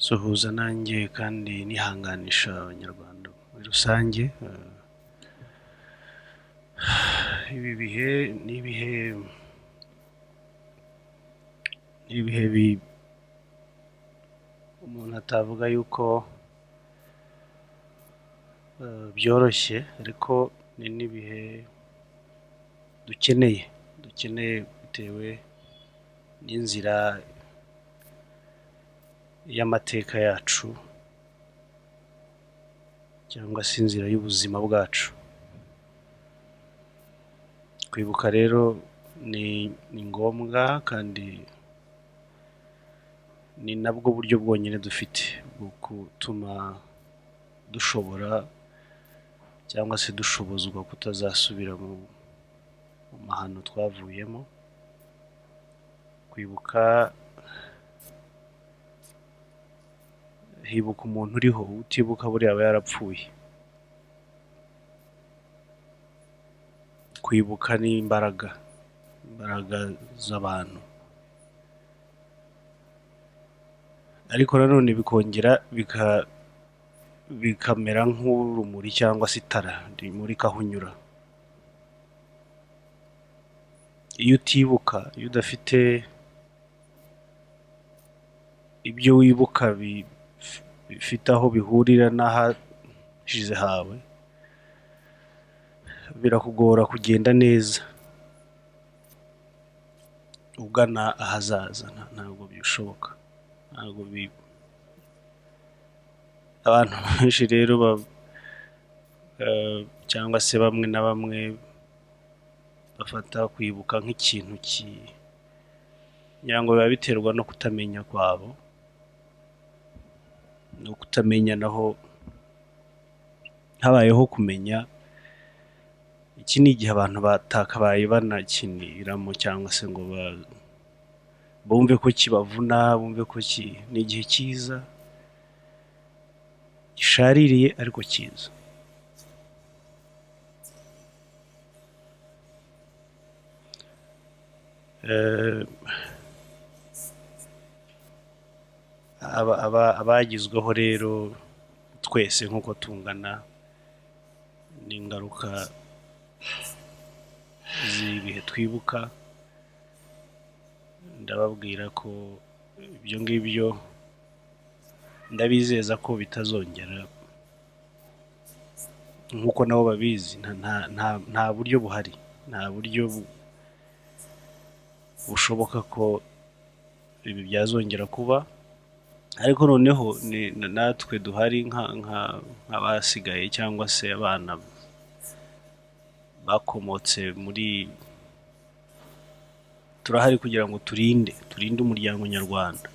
Suhuza nanjye kandi nihanganisha Abanyarwanda muri rusange. Ibi bihe ni ibihe umuntu atavuga yuko byoroshye, ariko ni n'ibihe dukeneye bitewe n'inzira y'amateka yacu cyangwa se inzira y'ubuzima bwacu. Kwibuka rero ni ngombwa kandi ni nabwo buryo bwonyine dufite bwo gutuma dushobora cyangwa se dushobozwa kutazasubira mu mahano twavuyemo. Kwibuka, hibuka umuntu uriho, utibuka buriya aba yarapfuye. Kwibuka ni imbaraga, imbaraga z'abantu, ariko nanone bikongera bikamera nk'urumuri cyangwa se itara rimurika aho unyura. Iyo utibuka, iyo udafite ibyo wibuka bifite aho bihurira n'ahashize hawe, birakugora kugenda neza ugana ahazaza. Ntabwo bishoboka, ntabwo abantu benshi rero cyangwa se bamwe na bamwe bafata kwibuka nk'ikintu ngira ngo biba biterwa no kutamenya kwabo, no kutamenya. Naho habayeho kumenya, iki ni igihe abantu batakabaye banakiniramo cyangwa se ngo bumve ko kibavuna, bumve ko ni igihe cyiza gishaririye ariko cyiza. Abagizweho rero twese nk'uko tungana n'ingaruka z'ibihe twibuka, ndababwira ko ibyo ngibyo ndabizeza ko bitazongera, nk'uko nabo babizi. Nta buryo buhari, nta buryo bushoboka ko ibi byazongera kuba. Ariko noneho ni natwe duhari nk'abasigaye cyangwa se abana bakomotse muri, turahari kugira ngo turinde umuryango nyarwanda,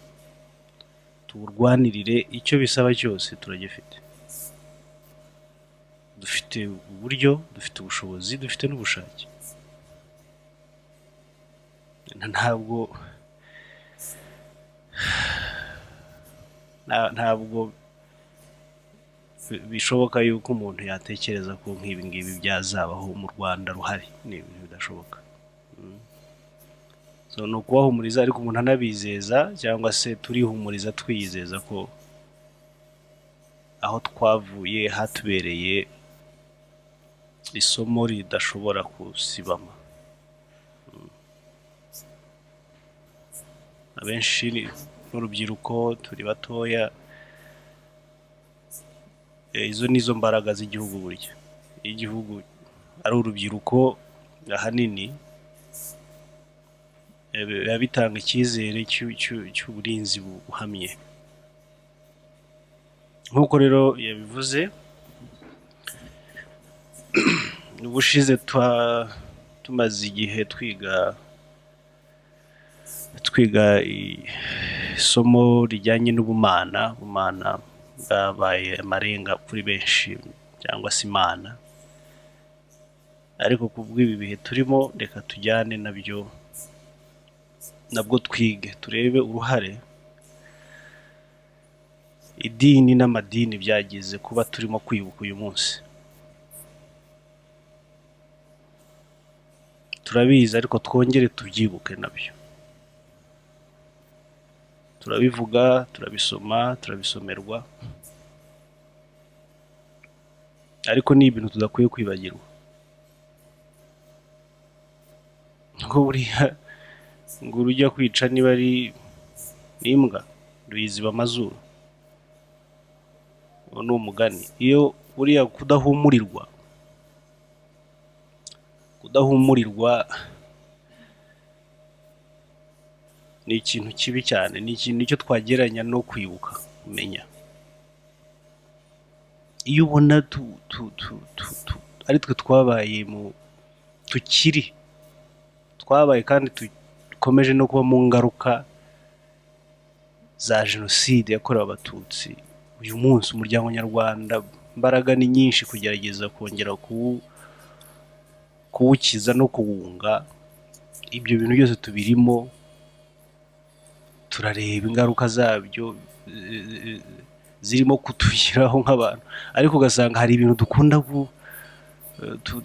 tuwurwanirire. Icyo bisaba cyose turagifite, dufite uburyo, dufite ubushobozi, dufite n'ubushake. Ntabwo bishoboka yuko umuntu yatekereza ko nk'ibi ngibi byazabaho mu Rwanda ruhari, ni ibintu bidashoboka. So, ni ukubahumuriza ariko umuntu anabizeza, cyangwa se turihumuriza twiyizeza ko aho twavuye hatubereye isomo ridashobora gusibama. Abenshi n'urubyiruko turi batoya, izo nizo mbaraga z'igihugu. Burya iyo igihugu ari urubyiruko ahanini, biba bitanga icyizere cy'uburinzi buhamye. Nk'uko rero yabivuze, ubushize tumaze igihe twiga isomo rijyanye n'ubumana. Ubumana bwabaye amarenga kuri benshi, cyangwa se Imana, ariko kubw'ibi bihe turimo reka tujyane nabyo, nabwo twige turebe uruhare idini n'amadini byagize kuba turimo kwibuka uyu munsi. Turabizi ariko twongere tubyibuke nabyo. Turabivuga, turabisoma, turabisomerwa, ariko ni ibintu tudakwiye kwibagirwa, kuko buriya ngo urujya kwica niba ari n'imbwa ruyiziba amazuru. Uwo ni umugani. Iyo buriya kudahumurirwa ni ikintu kibi cyane, ni ikintu nicyo twagereranya no kwibuka, kumenya. Iyo ubona ari twe twabaye mu tukiri twabaye kandi dukomeje no kuba mu ngaruka za jenoside yakorewe Abatutsi, uyu munsi umuryango nyarwanda imbaraga ni nyinshi kugerageza kongera kuwukiza no kuwunga. Ibyo bintu byose tubirimo, turareba ingaruka zabyo zirimo kutugeraho nk'abantu, ariko ugasanga hari ibintu dukunda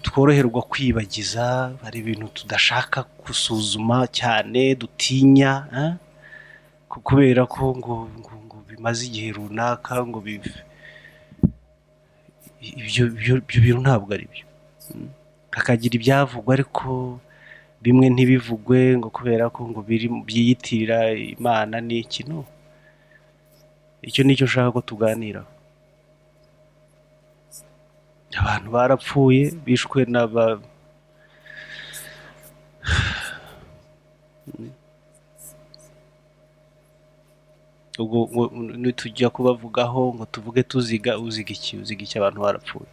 tworoherwa kwibagiza, hari ibintu tudashaka gusuzuma cyane, dutinya, kubera ko ngo bimaze igihe runaka, ngo ibyo bintu ntabwo ari byo. Hakagira ibyavugwa ariko bimwe ntibivugwe, ngo kubera ko ngo biri byiyitirira Imana n'iki. No, icyo nicyo nshaka ko tuganiraho. Abantu barapfuye, bishwe n'aba ubwo nitujya kubavugaho ngo tuvuge tuziga, uziga iki? Uziga iki? Abantu barapfuye,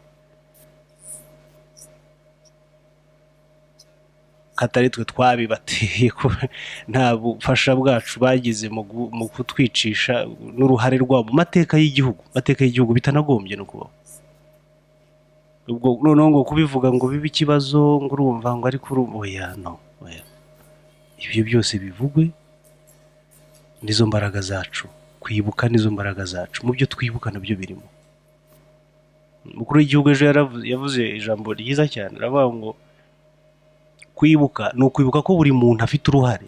atari twe twabibateye, ko nta bufasha bwacu bagize mu kutwicisha, n'uruhare rwabo mu mateka y'igihugu, mateka y'igihugu bitanagombye no kubaho. Ubwo noneho ngo kubivuga ngo bibe ikibazo, ngo urumva ngo ariko urumva, oya, no, oya. Ibyo byose bivugwe, nizo mbaraga zacu. Kwibuka nizo mbaraga zacu, mu byo twibuka nabyo birimo. Umukuru w'igihugu ejo yavuze ijambo ryiza cyane, aravuga ngo kwibuka ni ukwibuka ko buri muntu afite uruhare.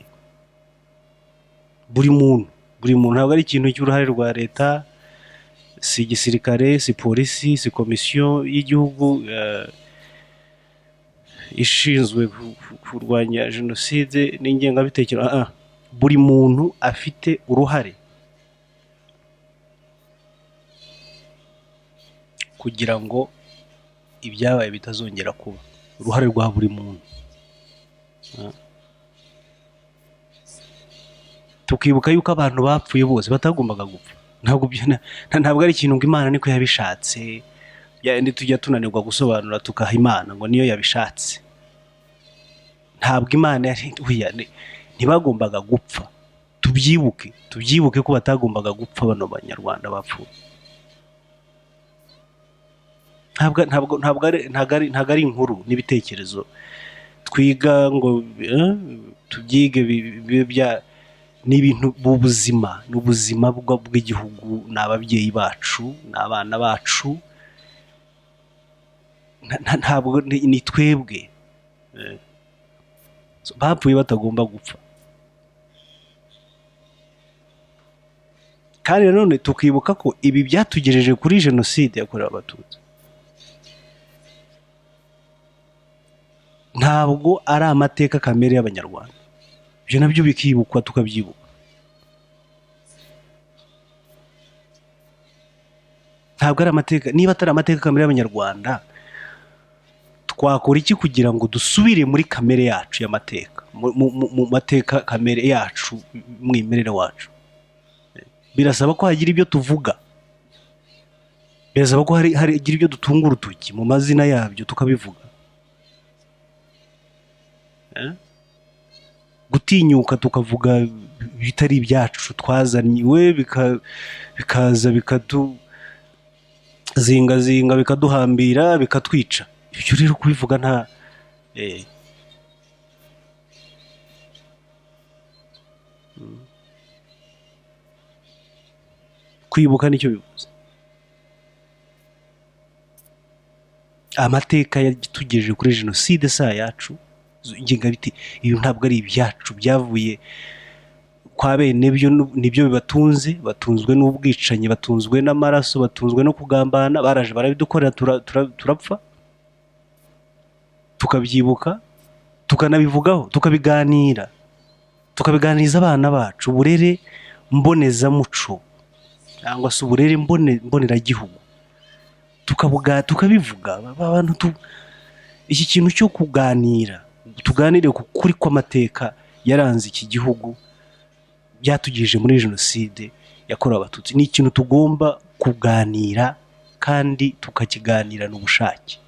Buri muntu, buri muntu, ntabwo ari ikintu cy'uruhare rwa leta, si igisirikare, si polisi, si komisiyo y'igihugu ishinzwe kurwanya jenoside n'ingengabitekerezo. Buri muntu afite uruhare kugira ngo ibyabaye bitazongera kuba. Uruhare rwa buri muntu. Tukibuka yuko abantu bapfuye bose batagombaga gupfa. Ntabwo ari ikintu ngo Imana niko yabishatse, yandi tujya tunanirwa gusobanura tukaha Imana ngo niyo yabishatse. Ntabwo Imana yari, oya, ntibagombaga gupfa. Tubyibuke, tubyibuke ko batagombaga gupfa, bano banyarwanda bapfuye. Ntabwo ari inkuru n'ibitekerezo twiga ngo tubyige bibe bya, ni ibintu b'ubuzima, ni ubuzima bw'igihugu, ni ababyeyi bacu, ni abana bacu, ntabwo ni twebwe. Bapfuye batagomba gupfa. Kandi nanone tukibuka ko ibi byatugejeje kuri jenoside yakorewe Abatutsi. Ntabwo ari amateka kamere y'Abanyarwanda. Ibyo nabyo bikibukwa, tukabyibuka. Ntabwo ari amateka, niba atari amateka kamere y'Abanyarwanda, twakora iki kugira ngo dusubire muri kamere yacu y'amateka, mu mateka kamere yacu, mwimerere wacu? Birasaba ko hagira ibyo tuvuga, birasaba ko hagira ibyo dutunga urutoki mu mazina yabyo tukabivuga. Gutinyuka tukavuga bitari ibyacu twazaniwe, bikaza bikatuzingazinga, bikaduhambira, bikatwica. Ibyo rero kubivuga nta. Kwibuka nicyo bivuze. Amateka yatugejeje kuri jenoside si ayacu, ingengabite, ibi ntabwo ari ibyacu, byavuye Kwa bene byo nibyo bibatunze. Batunzwe n'ubwicanyi, batunzwe n'amaraso, batunzwe no kugambana. Baraje barabidukorera, turapfa, tukabyibuka, tukanabivugaho, tukabiganira, tukabiganiriza abana bacu. Uburere mbonezamuco cyangwa se uburere mboneragihugu, tukabivuga abantu. Iki kintu cyo kuganira, tuganire ku kuri kw'amateka yaranze iki gihugu byatugije muri Jenoside yakorewe Abatutsi. Ni ikintu tugomba kuganira kandi tukakiganirana ubushake.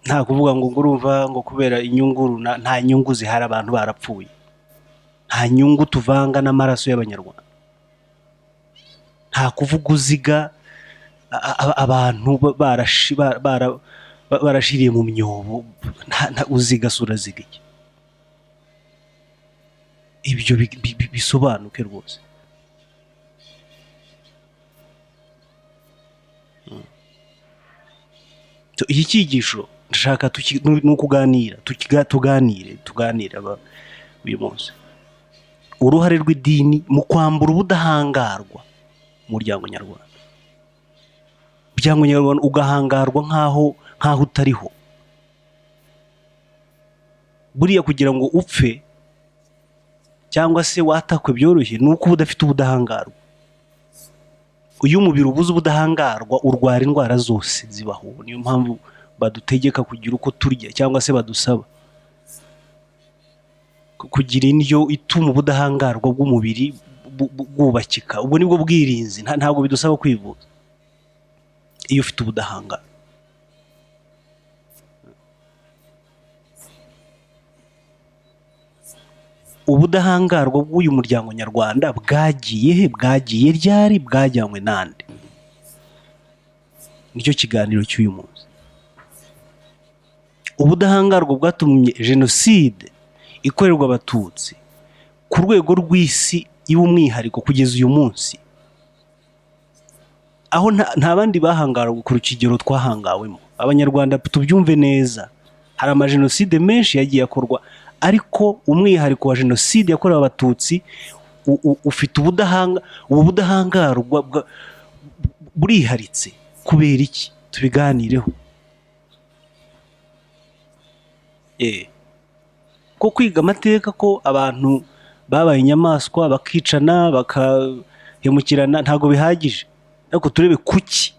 Nta kuvuga ngo urumva ngo kubera inyungu nta nyungu zihari, abantu barapfuye. Nta nyungu tuvanga n'amaraso y'Abanyarwanda. Nta kuvuga uziga abantu barashiriye mu myobo. Uziga se uraziga iki? Ibyo bisobanuke rwose. So, iki cyigisho ndashaka ni ukuganira, tuganire uyu munsi uruhare rw'idini mu kwambura ubudahangarwa umuryango nyarwanda. Umuryango nyarwanda ugahangarwa nk'aho utariho. Buriya kugira ngo upfe cyangwa se watakwe byoroshye ni uko uba udafite ubudahangarwa. Iyo umubiri ubuze ubudahangarwa, urwara indwara zose zibaho. Niyo mpamvu badutegeka kugira uko turya, cyangwa se badusaba kugira indyo ituma ubudahangarwa bw'umubiri bwubakika. Ubwo nibwo bwirinzi. Ntabwo bidusaba kwivuza iyo ufite ubudahangarwa. Ubudahangarwa bw'uyu muryango nyarwanda bwagiye he? Bwagiye ryari? Bwajyanywe nande? Nicyo kiganiro cy'uyu munsi. Ubudahangarwa bwatumye Jenoside ikorerwa Abatutsi ku rwego rw'isi iba umwihariko kugeza uyu munsi, aho nta bandi bahangarwa ku kigero twahangawemo. Abanyarwanda tubyumve neza, hari amajenoside menshi yagiye akorwa, ariko umwihariko wa Jenoside yakorewe Abatutsi ufite ubu budahangarwa buriharitse. Kubera iki? Tubiganireho. Ko kwiga amateka ko abantu babaye inyamaswa, bakicana, bakahemukirana, ntabwo bihagije, ariko turebe kuki.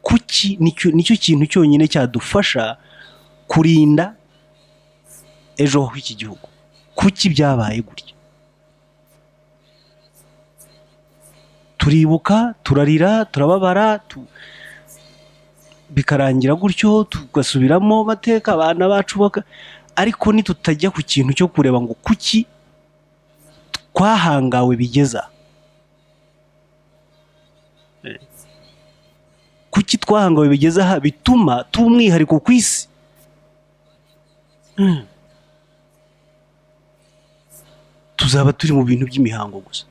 Kuki nicyo kintu cyonyine cyadufasha kurinda ejo h'iki gihugu. Kuki byabaye gutya? Turibuka, turarira, turababara, bikarangira gutyo, tugasubiramo amateka abana bacu baka, ariko nitutajya ku kintu cyo kureba ngo kuki twahangawe bigeza, kuki twahangawe bigeze aha bituma tuba umwihariko ku isi, tuzaba turi mu bintu by'imihango gusa.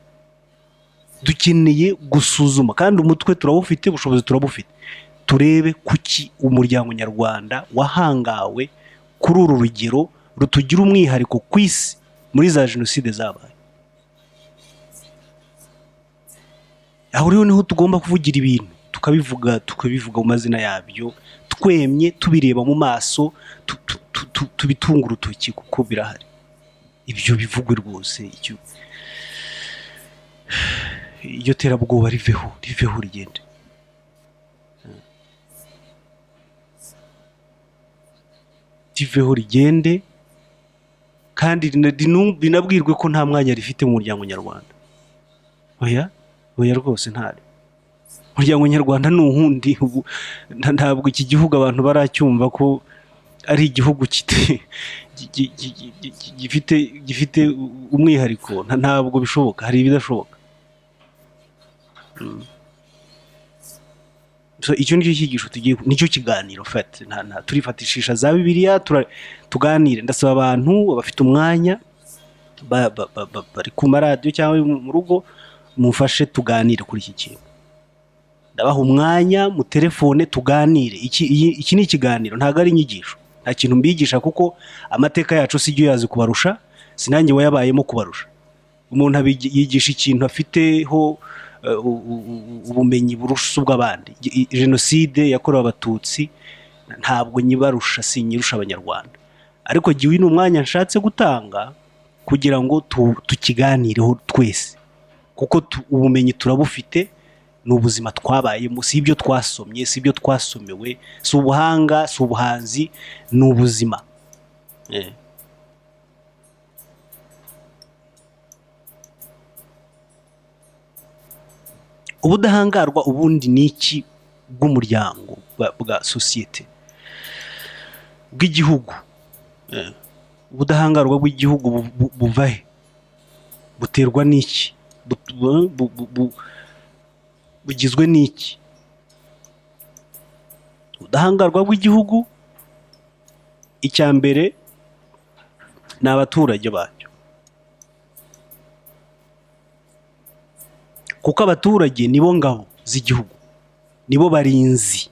Dukeneye gusuzuma, kandi umutwe turawufite, ubushobozi turabufite, turebe kuki umuryango nyarwanda wahangawe kuri uru rugero rutugira umwihariko ku isi muri za jenoside zabaye. Aho rero niho tugomba kuvugira ibintu, tukabivuga mu mazina yabyo, twemye, tubireba mu maso, tubitunga urutoki kuko birahari. Ibyo bivugwe rwose, iryo terabwoba riveho, riveho rigende. Riveho rigende, kandi rinabwirwe ko nta mwanya rifite mu muryango nyarwanda. Oya, oya rwose, ntari umuryango nyarwanda ni uwundi. Ubu ntabwo iki gihugu abantu baracyumva ko ari igihugu gifite umwihariko. Ntabwo bishoboka, hari ibidashoboka. So, icyo nicyo cyigisho tugiye, nicyo kiganiro fat nta turifatishisha za Bibiliya, tuganire. Ndasaba abantu bafite umwanya bari ku maradiyo cyangwa mu rugo, mumfashe tuganire kuri iki kintu. Ndabaha umwanya mu telefone tuganire. Iki ni ikiganiro, ntabwo ari inyigisho. Nta kintu mbigisha kuko amateka yacu si yo yazi kubarusha, sinanjye wayabayemo kubarusha. Umuntu yigisha ikintu afiteho ubumenyi burusha ubw'abandi. Jenoside yakorewe Abatutsi ntabwo nyibarusha, sinyirusha Abanyarwanda, ariko jyewe uyu ni umwanya nshatse gutanga kugira ngo tukiganireho twese, kuko ubumenyi turabufite, ni ubuzima twabayemo, si ibyo twasomye, si ibyo twasomewe, si ubuhanga, si ubuhanzi, ni ubuzima. Ubudahangarwa ubundi ni iki bw'umuryango, bwa sosiyete, bw'igihugu? Ubudahangarwa bw'igihugu buva he? Buterwa n'iki? Bugizwe n'iki? Ubudahangarwa bw'igihugu, icya mbere ni abaturage bacyo, kuko abaturage nibo ngabo z'igihugu, nibo barinzi,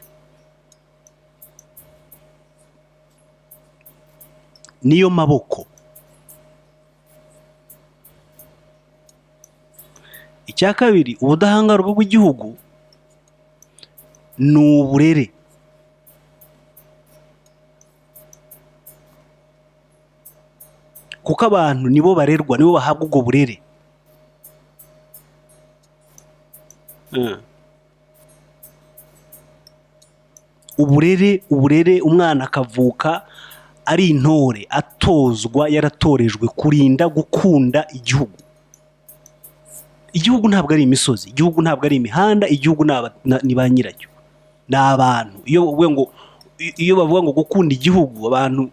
niyo maboko. Icya kabiri, ubudahangarwa bw'igihugu ni uburere. Kuko abantu nibo barerwa, nibo bahabwa ubwo burere. Uburere, umwana akavuka ari intore, atozwa, yaratorejwe kurinda, gukunda igihugu. Igihugu ntabwo ari imisozi, igihugu ntabwo ari imihanda, igihugu ni ba nyiracyo, ni abantu. Iyo bavuga ngo gukunda igihugu, abantu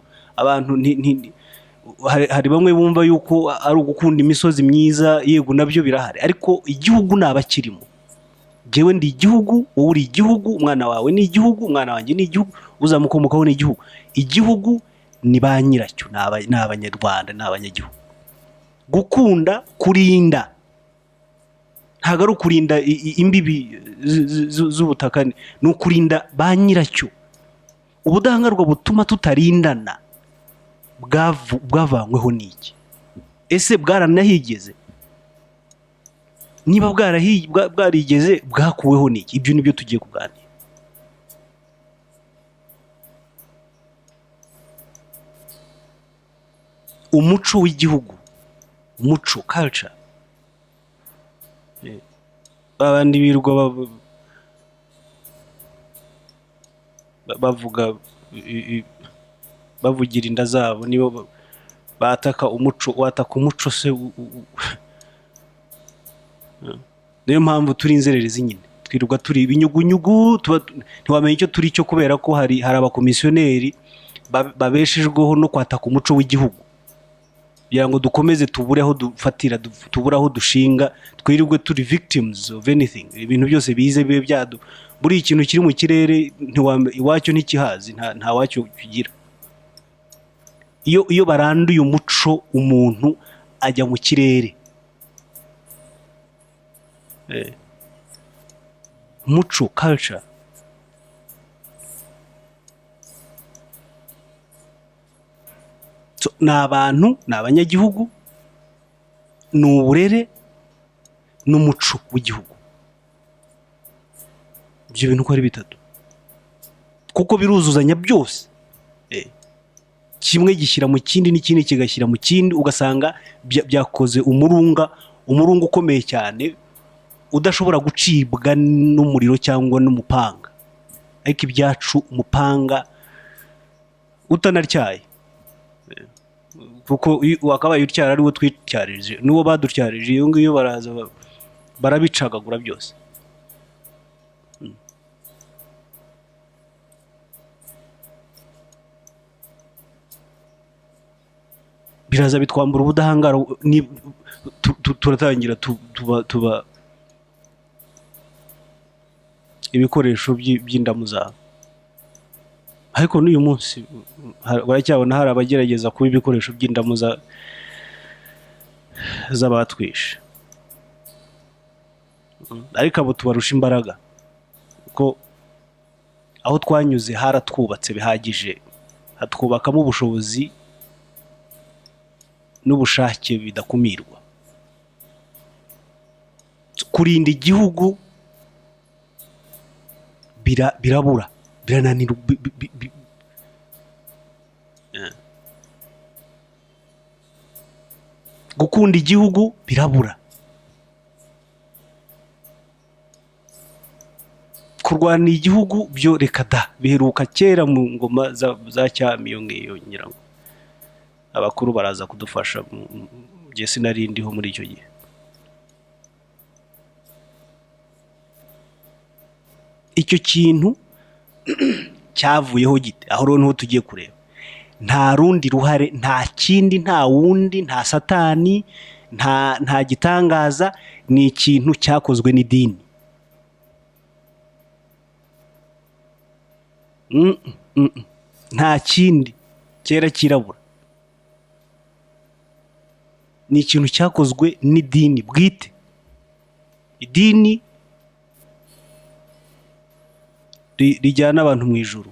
hari bamwe bumva yuko ari ugukunda imisozi myiza, yego nabyo birahari, ariko igihugu ni abakirimo. Jyewe ndi igihugu, wowe uri igihugu, umwana wawe ni igihugu, umwana wanjye ni igihugu, uzamukomokaho ni igihugu. Igihugu ni ba nyiracyo, ni Abanyarwanda, ni abanyagihugu. Gukunda, kurinda, ntabwo ari ukurinda imbibi z'ubutaka, ni ukurinda ba nyiracyo. Ubudahangarwa butuma tutarindana bwavanyweho n'iki? Ese bwaranahigeze? Niba bwarigeze, bwakuweho n'iki? Ibyo nibyo tugiye kuganira. Umuco w'igihugu, umuco, culture. Babandi birirwa bavuga bavugira inda zabo, nibo bataka umuco. Wataka umuco se? Niyo mpamvu turi inzererezi nyine, twirirwa turi ibinyugunyugu, ntiwamenya icyo turi cyo, kubera ko hari abakomisiyoneri babeshejweho no kwataka umuco w'igihugu, kugira ngo dukomeze tubure aho dufatira, tubure aho dushinga, twirirwe turi victims of anything. Ibintu byose bize bibe byadu buri ikintu kiri mu kirere, iwacyo ntikihazi, nta wacyo kigira. Iyo baranduye umuco, umuntu ajya mu kirere. Umuco, culture. So, ni abantu, ni abanyagihugu, ni uburere n'umuco w'igihugu. Ibyo bintu uko ari bitatu, kuko biruzuzanya byose. Kimwe gishyira mu kindi n'ikindi kigashyira mu kindi, ugasanga byakoze umurunga, umurunga ukomeye cyane udashobora gucibwa n'umuriro cyangwa n'umupanga. Ariko ibyacu, umupanga utanatyaye, kuko iyo wakabaye utyara ari wo twityarije, n'uwo badutyarije iyo ngiyo, baraza barabicagagura byose. Biraza bitwambura ubudahangarwa, turatangira tuba ibikoresho by'indamu zabo. Ariko n'uyu munsi baracyabona hari abagerageza kuba ibikoresho by'indamu z'abatwishe, ariko abo tubarusha imbaraga. Kuko aho twanyuze haratwubatse bihagije, hatwubakamo ubushobozi n'ubushake bidakumirwa. Kurinda igihugu birabura, birananira. Gukunda igihugu birabura, kurwanira igihugu byo reka da, biheruka kera mu ngoma za cyami iyo ngiyo. Ngira ngo abakuru baraza kudufasha, njye sinari ndiho muri icyo gihe. Icyo kintu cyavuyeho gite? Aho rero niho tugiye kureba. Nta rundi ruhare, nta kindi, nta wundi, nta satani, nta gitangaza, ni ikintu cyakozwe n'idini. Nta kindi cyera kirabura, ni ikintu cyakozwe n'idini bwite, idini rijyana abantu mu ijuru.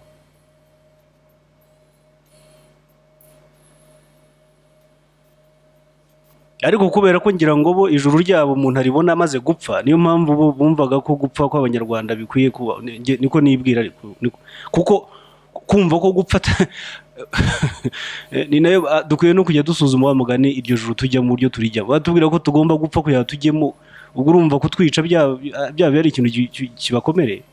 Ariko kubera ko ngira ngo bo ijuru ryabo umuntu aribona amaze gupfa, niyo mpamvu bo bumvaga ko gupfa kw'Abanyarwanda bikwiye kuba, niko nibwira, ariko kuko kumva ko gupfa ni nayo, dukwiye no kujya dusuzuma wa mugani iryo juru tujya mu buryo turijyamo. Batubwira ko tugomba gupfa kugira ngo tujyemo, ubwo urumva kutwica byaba ari ikintu kibakomereye.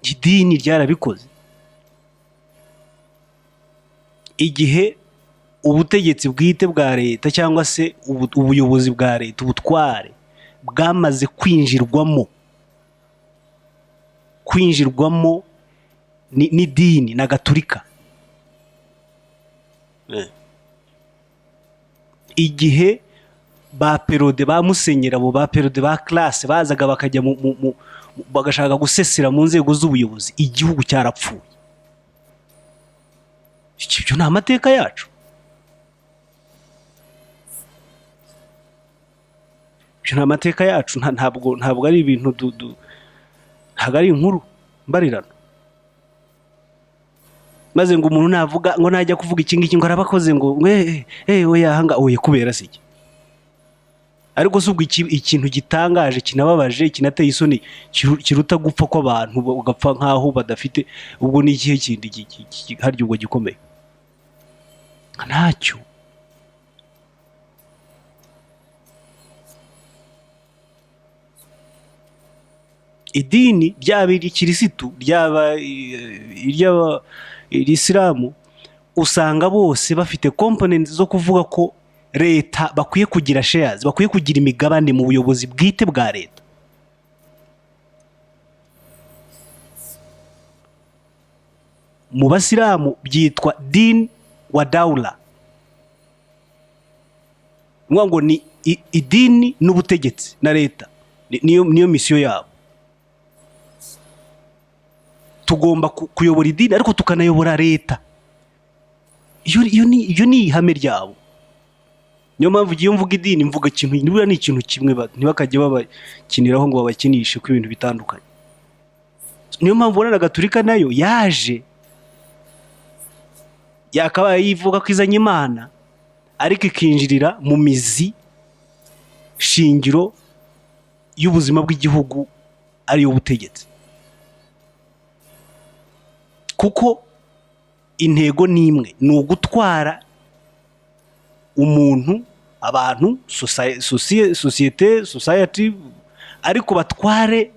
Idini ryarabikoze. Igihe ubutegetsi bwite bwa leta cyangwa se ubuyobozi bwa leta, ubutware bwamaze kwinjirwamo n'idini na gaturika. Igihe ba perode ba musenyeri, abo ba perode ba classe bazaga bakajya bagashaka gusesera mu nzego z'ubuyobozi, igihugu cyarapfuye. Ibyo ni amateka yacu, ibyo ni amateka yacu, ntabwo ari ibintu ntabwo ari inkuru mbarirano. Maze ngo umuntu navuga ngo najya kuvuga iki ngiki ngo arabakoze ngo oya hanga oya, kubera se iki? Ariko si ubwo ikintu gitangaje kinababaje kinateye isoni kiruta gupfa kw'abantu ugapfa nk'aho badafite, ubwo ni ikihe kindi harya ubwo gikomeye? Ntacyo. Idini ryaba irikirisitu ryaba iry'Isilamu, usanga bose bafite components zo kuvuga ko leta bakwiye kugira shares, bakwiye kugira imigabane mu buyobozi bwite bwa leta. Mu basilamu byitwa din wa daula, ni ngo ni idini n'ubutegetsi na leta, niyo misiyo yabo. Tugomba kuyobora idini ariko tukanayobora leta. Iyo ni ihame ryabo. Niyo mpamvu igihe mvuga idini mvuga ikintu nibura ni ikintu kimwe, ntibakajye babakiniraho ngo babakinishe ku ibintu bitandukanye. Niyo mpamvu ubona na gaturika nayo yaje yakabaye yivuga ko izanye Imana, ariko ikinjirira mu mizi shingiro y'ubuzima bw'igihugu ariyo butegetsi. Kuko intego ni imwe, ni ugutwara umuntu, abantu, sosiyete, society, ariko batware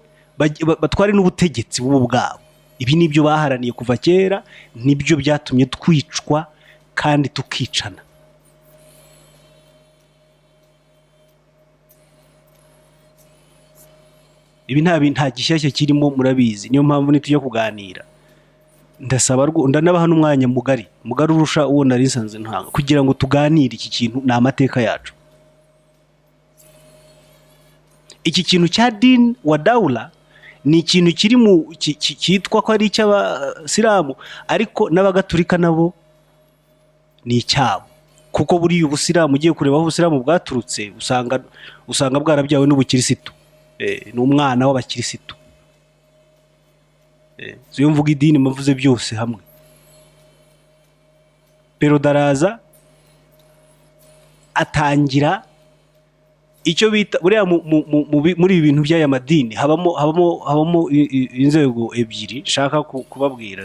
n'ubutegetsi bo ubwabo. Ibi nibyo baharaniye kuva kera, nibyo byatumye twicwa kandi tukicana. Ibi nta gishyashya kirimo, murabizi. Niyo mpamvu nitujya kuganira ndasaba ndanabaha n'umwanya mugari mugari urusha uwo nari nsanze ntanga, kugira ngo tuganire iki kintu. Ni amateka yacu. Iki kintu cya dini wa daula ni ikintu kiri mu cyitwa ko ari icy'abasilamu, ariko n'abagatulika nabo ni icyabo. Kuko buriya ubusilamu, ugiye kureba aho ubusilamu bwaturutse, usanga bwarabyawe n'ubukirisitu. Ni umwana w'abakirisitu. Iyo mvuga idini mvuze byose hamwe. Perraudin araza atangira icyo bita buriya muri ibi bintu by'aya madini habamo inzego ebyiri nshaka kubabwira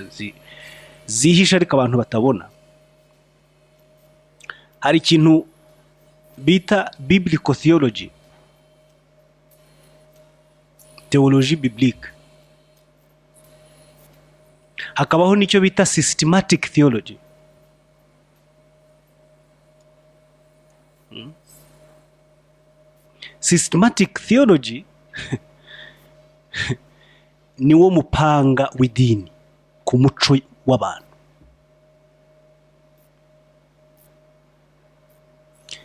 zihishe ariko abantu batabona. Hari ikintu bita biblical theology, théologie biblique, hakabaho n'icyo bita systematic theology. Systematic theology ni wo mupanga w'idini ku muco w'abantu.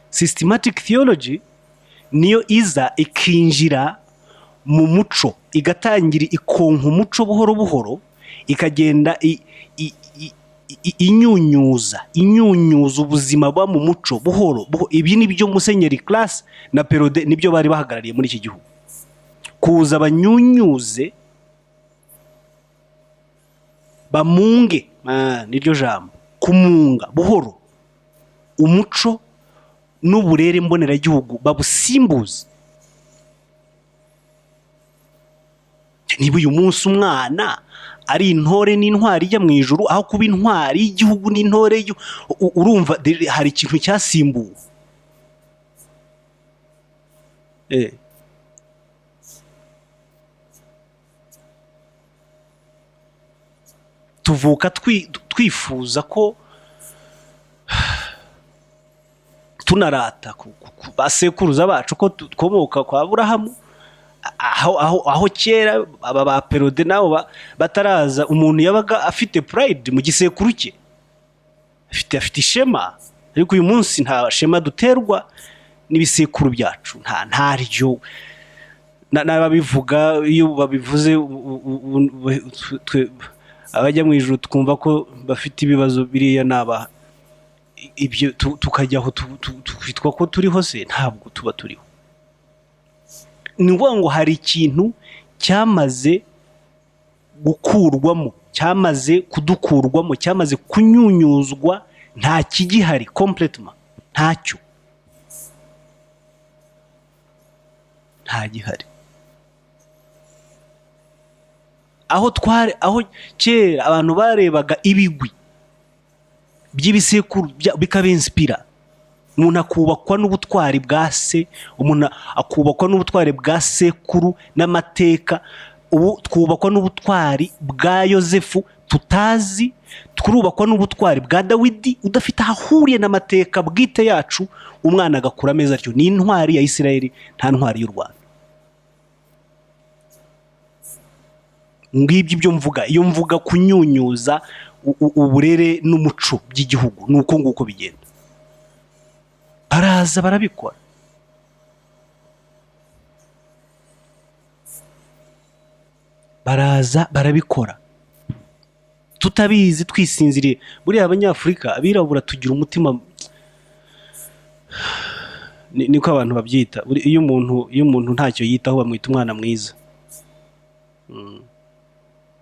Systematic theology niyo iza ikinjira mu muco, igatangira ikonka umuco buhoro buhoro, ikagenda inyunyuza ubuzima buba mu muco buhoro buhoro. Ibi ni byo Musenyeri Classe na Perraudin nibyo bari bahagarariye muri iki gihugu, kuza banyunyuze, bamunge, niryo jambo, kumunga buhoro umuco n'uburere mboneragihugu, babusimbuze. Niba uyu munsi umwana ari intore n'intwari ijya mu ijuru aho kuba intwari y'igihugu n'intore urumva hari ikintu cyasimbuwe. Tuvuka twifuza ko tunarata ku basekuruza bacu ko dukomoka kwa Aburahamu, aho kera aba ba Perraudin nabo bataraza, umuntu yabaga afite pride mu gisekuru cye, afite ishema. Ariko uyu munsi nta shema duterwa n'ibisekuru byacu, ntaryo. N'ababivuga iyo babivuze, abajya mu ijuru twumva ko bafite ibibazo. Biriya naba ibyo tukajya aho twitwa ko turiho se? Ntabwo tuba turiho. Ni ukuvuga ngo hari ikintu cyamaze gukurwamo, cyamaze kudukurwamo, cyamaze kunyunyuzwa, nta kigihari complètement, ntacyo, nta gihari. Aho twari, aho kera abantu barebaga ibigwi by'ibisekuru bikabinspira, umuntu akubakwa n'ubutwari bwa se, umuntu akubakwa n'ubutwari bwa sekuru n'amateka. Ubu twubakwa n'ubutwari bwa Yozefu tutazi, turubakwa n'ubutwari bwa Dawidi udafite aho ahuriye n'amateka bwite yacu. Umwana agakura ameze atyo, ni intwari ya Isirayeli, nta ntwari y'u Rwanda. Ngibyo ibyo mvuga iyo mvuga kunyunyuza uburere n'umuco by'igihugu, ni uko nguko bigenda. Baraza barabikora. Baraza barabikora tutabizi, twisinziriye. Buriya Abanyafurika, abirabura, tugira umutima, niko abantu babyita. Iyo umuntu ntacyo yitaho bamwita umwana mwiza.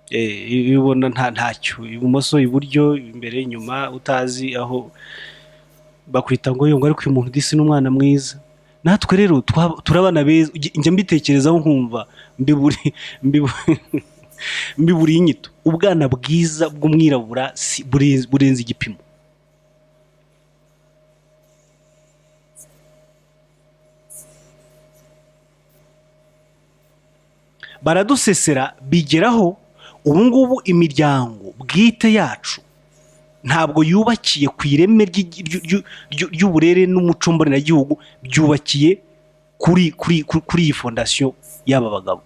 Iyo ubona ntacyo, ibumoso, iburyo, imbere, inyuma, utazi aho, bakwita ngo yongo, ariko uyu muntu disi ni umwana mwiza. Natwe rero turabana beza. Njya mbitekerezaho nkumva mbiburiye inyito. Ubwana bwiza bw'umwirabura burenze igipimo. Baradusesera bigeraho ubu ngubu imiryango bwite yacu ntabwo yubakiye ku ireme ry'uburere n'umuco mboneragihugu, byubakiye kuri iyi fondation y'aba bagabo.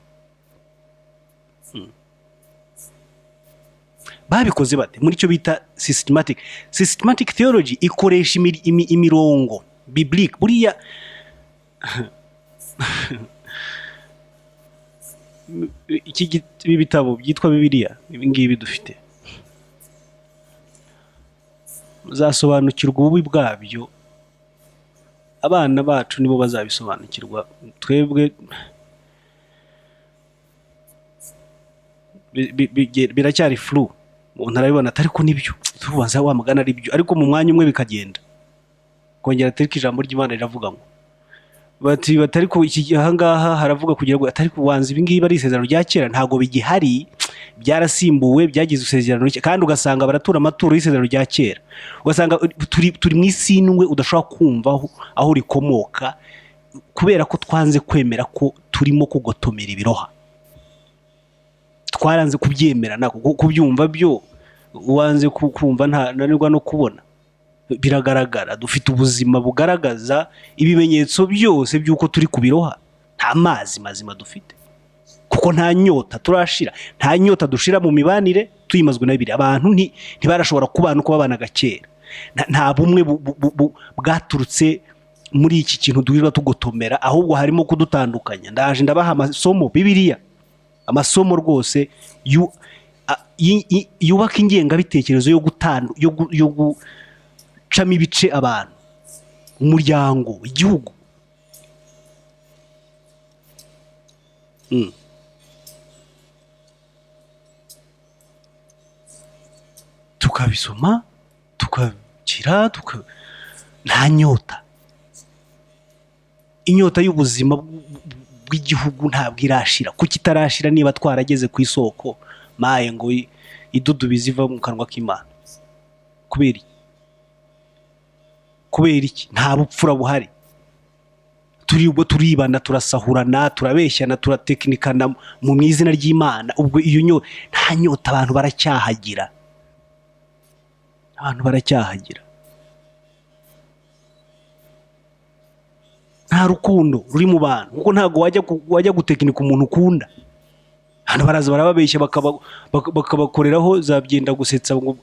Babikoze bate? Muri cyo bita systematic theology, ikoresha imirongo biblique. Buriya ibi bitabo byitwa Bibiliya, ibi ngibi dufite, muzasobanukirwa ububi bwabyo. Abana bacu nibo bazabisobanukirwa, twebwe Biracyari flou. Umuntu arabibona atari ko nibyo, tubanza wa mugani ari byo, ariko mu mwanya umwe bikagenda kongera atari ko ijambo ry'Imana riravuga ngo bati batari ko iki ahangaha haravuga kugira ngo atari kubanza ibi ngibi ari isezerano rya kera, ntabwo bigihari, byarasimbuwe, byagize isezerano rishya. Kandi ugasanga baratura amaturo y'isezerano rya kera, ugasanga turi mu isindwe udashobora kumva aho rikomoka, kubera ko twanze kwemera ko turimo kugotomera ibiroha. Twaranze kubyemera nako kubyumva byo wanze kumva ntananirwa no kubona. Biragaragara, dufite ubuzima bugaragaza ibimenyetso byose by'uko turi ku biroha. Nta mazi mazima dufite, kuko nta nyota turashira, nta nyota dushira mu mibanire tuyimazwe na bibiri. Abantu ntibarashobora kubana uko babanaga kera. Nta bumwe bwaturutse muri iki kintu duhora tugotomera, ahubwo harimo kudutandukanya. Ndaje ndabaha amasomo Bibiliya, amasomo rwose yubaka ingengabitekerezo yo gucamo ibice abantu, umuryango, igihugu. Tukabisoma tukagira nta nyota. Inyota y'ubuzima bw'igihugu ntabwo irashira. Kuki itarashira niba twarageze ku isoko maye ngo idudubize iva mu kanwa k'Imana? Kubera iki? Kubera iki? Nta bupfura buhari. Turibwo turibana, turasahurana, turabeshyana, turatekinikana mu izina ry'Imana. Ubwo iyo nta nyota, abantu baracyahagira, abantu baracyahagira. Nta rukundo ruri mu bantu, kuko ntabwo wajya gutekinika umuntu ukunda. Hano baraza barababeshya, bakabakoreraho za byenda gusetsa ngo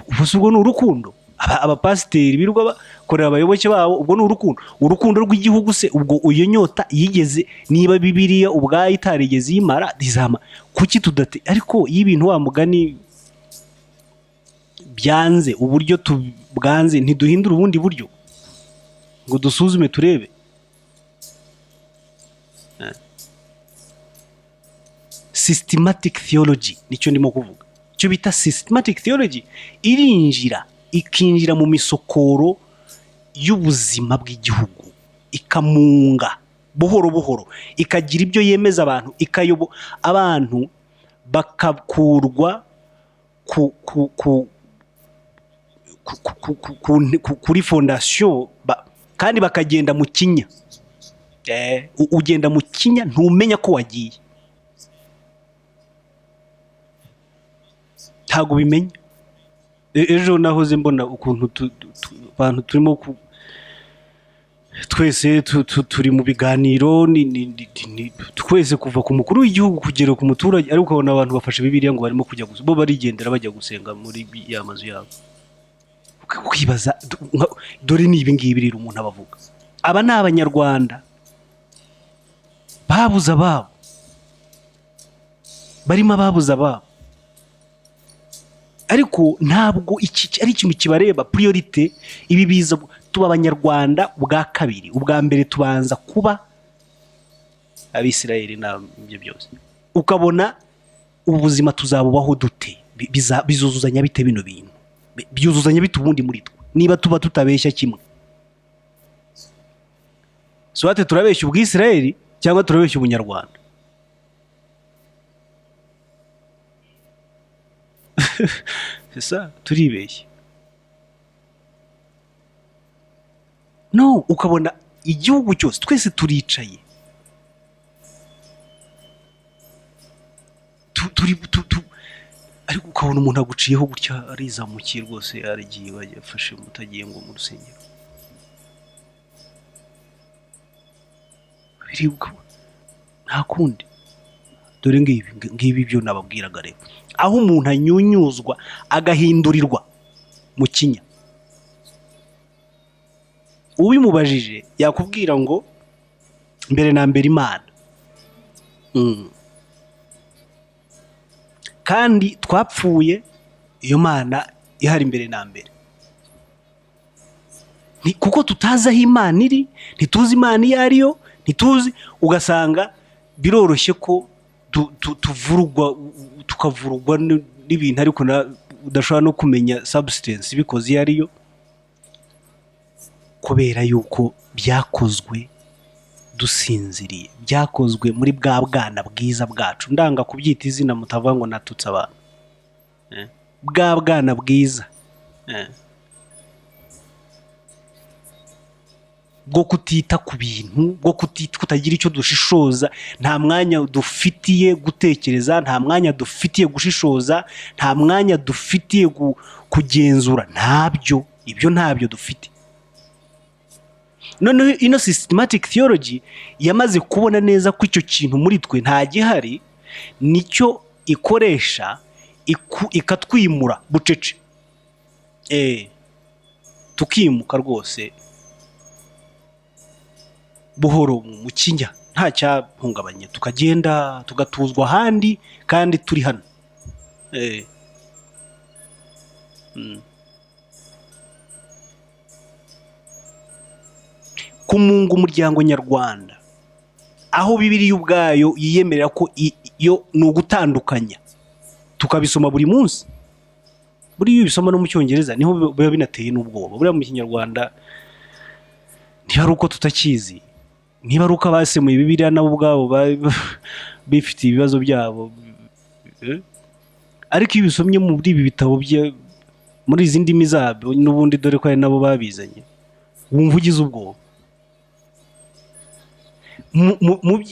ubuse ubwo ni urukundo. Abapasiteri birirwa bakorera abayoboke babo, ubwo ni urukundo? Urukundo rw'igihugu se ubwo iyo nyota yigeze, niba Bibiliya ubwayo itarigeze iyimara, izama kuki tudate? Ariko iyo ibintu wa mugani byanze, uburyo bwanze, ntiduhindura ubundi buryo ngo dusuzume turebe. Systematic theology nicyo ndimo kuvuga. Icyo bita systematic theology irinjira, ikinjira mu misokoro y'ubuzima bw'igihugu, ikamunga buhoro buhoro, ikagira ibyo yemeza abantu, ikayobo abantu bakakurwa ku ku ku ku, ku, ku, ku, ku, kuri fondation kandi bakagenda mu kinya. Ugenda mu kinya ntumenya ko wagiye, ntabwo ubimenya. Ejo nahoze mbona ukuntu abantu turimo twese turi mu biganiro, ni twese kuva ku mukuru w'igihugu kugera ku muturage, ariko ukabona abantu bafashe Bibiliya ngo barimo kujya bo barigendera bajya gusenga muri ya mazu yabo. Ukibaza, dore ni ibi ngibi rero umuntu aba avuga. Aba ni Abanyarwanda babuze ababo, barimo ababuze ababo, ariko ntabwo iki ari ikintu kibareba. Priorité ibi biza, tuba Abanyarwanda ubwa kabiri, ubwa mbere tubanza kuba Abisirayeli n'ibyo byose. Ukabona ubuzima tuzabubaho dute? Bizuzuzanya bite bino bintu? Byuzuzanya bite ubundi muri twe niba tuba tutabeshya kimwe? Soit turabeshya ubwisirayeli cyangwa turabeshya ubunyarwanda. C'est ça, turibeshya. No ukabona igihugu cyose twese turicaye, turi ariko ukabona umuntu aguciyeho gutya, arizamukiye rwose, aragiye, afashe mutagiye ngo mu rusengero. Biribuka nta kundi. Dore ngibi ngibi byo nababwiraga rero, aho umuntu anyunyuzwa agahindurirwa mu kinya. Ubimubajije yakubwira ngo mbere na mbere Imana. Kandi twapfuye iyo Mana ihari mbere na mbere. Ni kuko tutazi aho Imana iri, ntituzi Imana iyo ari yo, ntituzi. Ugasanga biroroshye ko Tuvurugwa, tukavurugwa n'ibintu, ariko udashobora no kumenya substance ibikoze iyo ariyo, kubera yuko byakozwe dusinziriye, byakozwe muri bwa bwana bwiza bwacu. Ndanga kubyita izina, mutavuga ngo natutse abantu. Bwa bwana bwiza bwo kutita ku bintu, bwo kutagira icyo dushishoza. Nta mwanya dufitiye gutekereza, nta mwanya dufitiye gushishoza, nta mwanya dufitiye kugenzura, ntabyo, ibyo ntabyo dufite. Noneho ino systematic theology yamaze kubona neza ko icyo kintu muri twe nta gihari, nicyo ikoresha ikatwimura bucece, tukimuka rwose buhoro mu kinya, nta cyahungabanye, tukagenda tugatuzwa ahandi kandi turi hano. Kumunga umuryango nyarwanda, aho Bibiliya ubwayo yiyemerera ko yo ni ugutandukanya, tukabisoma buri munsi. Buriya iyo ubisoma no mu Cyongereza niho biba binateye n'ubwoba. Buriya mu Kinyarwanda, niba ari uko tutakizi, niba ari uko abasemuye Bibiliya nabo ubwabo bifitiye ibibazo byabo, ariko iyo ubisomye muri ibi bitabo bye, muri izi ndimi zabyo n'ubundi, dore ko ari nabo babizanye, wumva ugize ubwoba.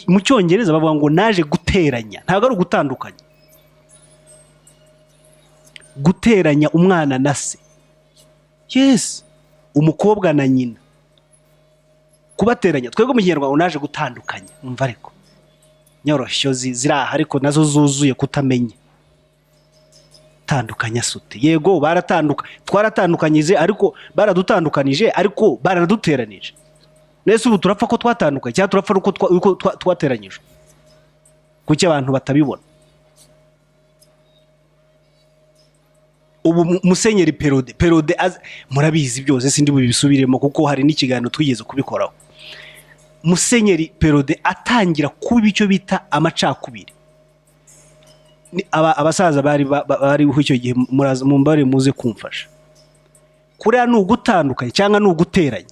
Mu Cyongereza bavuga ngo naje guteranya, ntabwo ari ugutandukanya, guteranya umwana na se, yes, umukobwa na nyina, kubateranya. Twebwe mu Kinyarwanda naje gutandukanya. Umva, ariko nyoroshyo ziri aha, ariko nazo zuzuye kutamenya. Tandukanya sute? Yego, twaratandukanyije, ariko baradutandukanije, ariko baranaduteranije. Nese ubu turapfa ko twatandukanye cyangwa turapfa uko twateranyije? Kuki abantu batabibona? Ubu Musenyeri Perraudin murabizi byose, sindi bubisubiremo kuko hari n'ikiganiro twigeze kubikoraho. Musenyeri Perraudin atangira kuba icyo bita amacakubiri. Abasaza bari bariho icyo gihe, muraza mumbare, muze kumfasha. Kuriya ni ugutandukanya cyangwa ni uguteranya?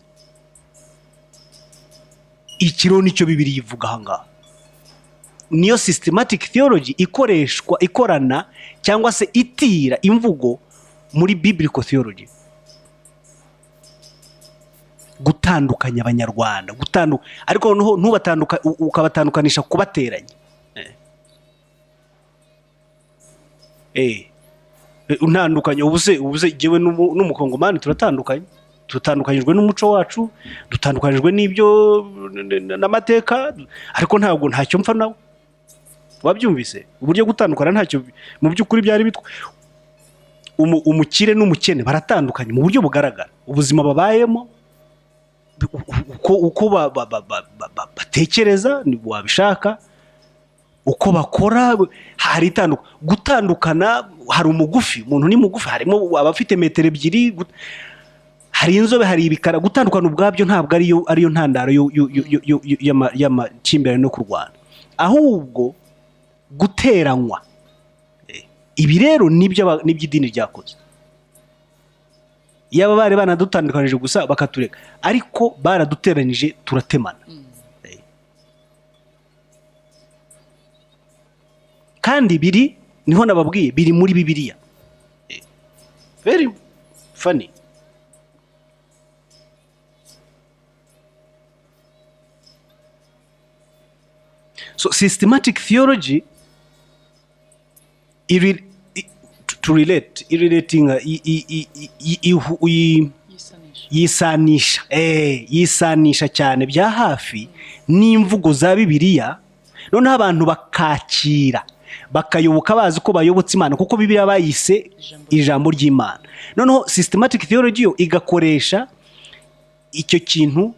Ikiro nicyo Bibiliya ivuga aha ngaha, niyo systematic theology ikoreshwa, ikorana cyangwa se itira imvugo muri biblical theology. Gutandukanya Abanyarwanda, ariko noneho ukabatandukanisha kubateranya. Untandukanye ubu se jyewe n'Umukongomani turatandukanye, dutandukanyijwe n'umuco wacu, dutandukanyijwe n'ibyo n'amateka, ariko ntabwo ntacyo mpfa nawe. Wabyumvise uburyo gutandukana ntacyo mu by'ukuri byari bitwa? Umukire n'umukene baratandukanye mu buryo bugaragara, ubuzima babayemo, uko batekereza, wabishaka uko bakora, hari gutandukana. Hari umugufi, umuntu ni mugufi, harimo abafite metero 2, hari inzobe, hari ibikara. Gutandukana ubwabyo ntabwo ariyo ntandaro y'amakimbirane no kurwana, ahubwo guteranywa. Ibi rero nibyo idini ryakoze. Yaba bari banadutandukanije gusa bakatureka, ariko baraduteranyije, turatemana. Kandi biri niho nababwiye, biri muri Bibiliya. Very funny. So systematic theology to relate, irrelating, Yisanisha. Yisanisha cyane bya hafi n'imvugo za Bibiliya, noneho abantu bakakira, bakayoboka bazi ko bayobotse Imana, kuko Bibiliya bayise Ijambo. ijambo ry'Imana. Noneho systematic theology yo igakoresha icyo kintu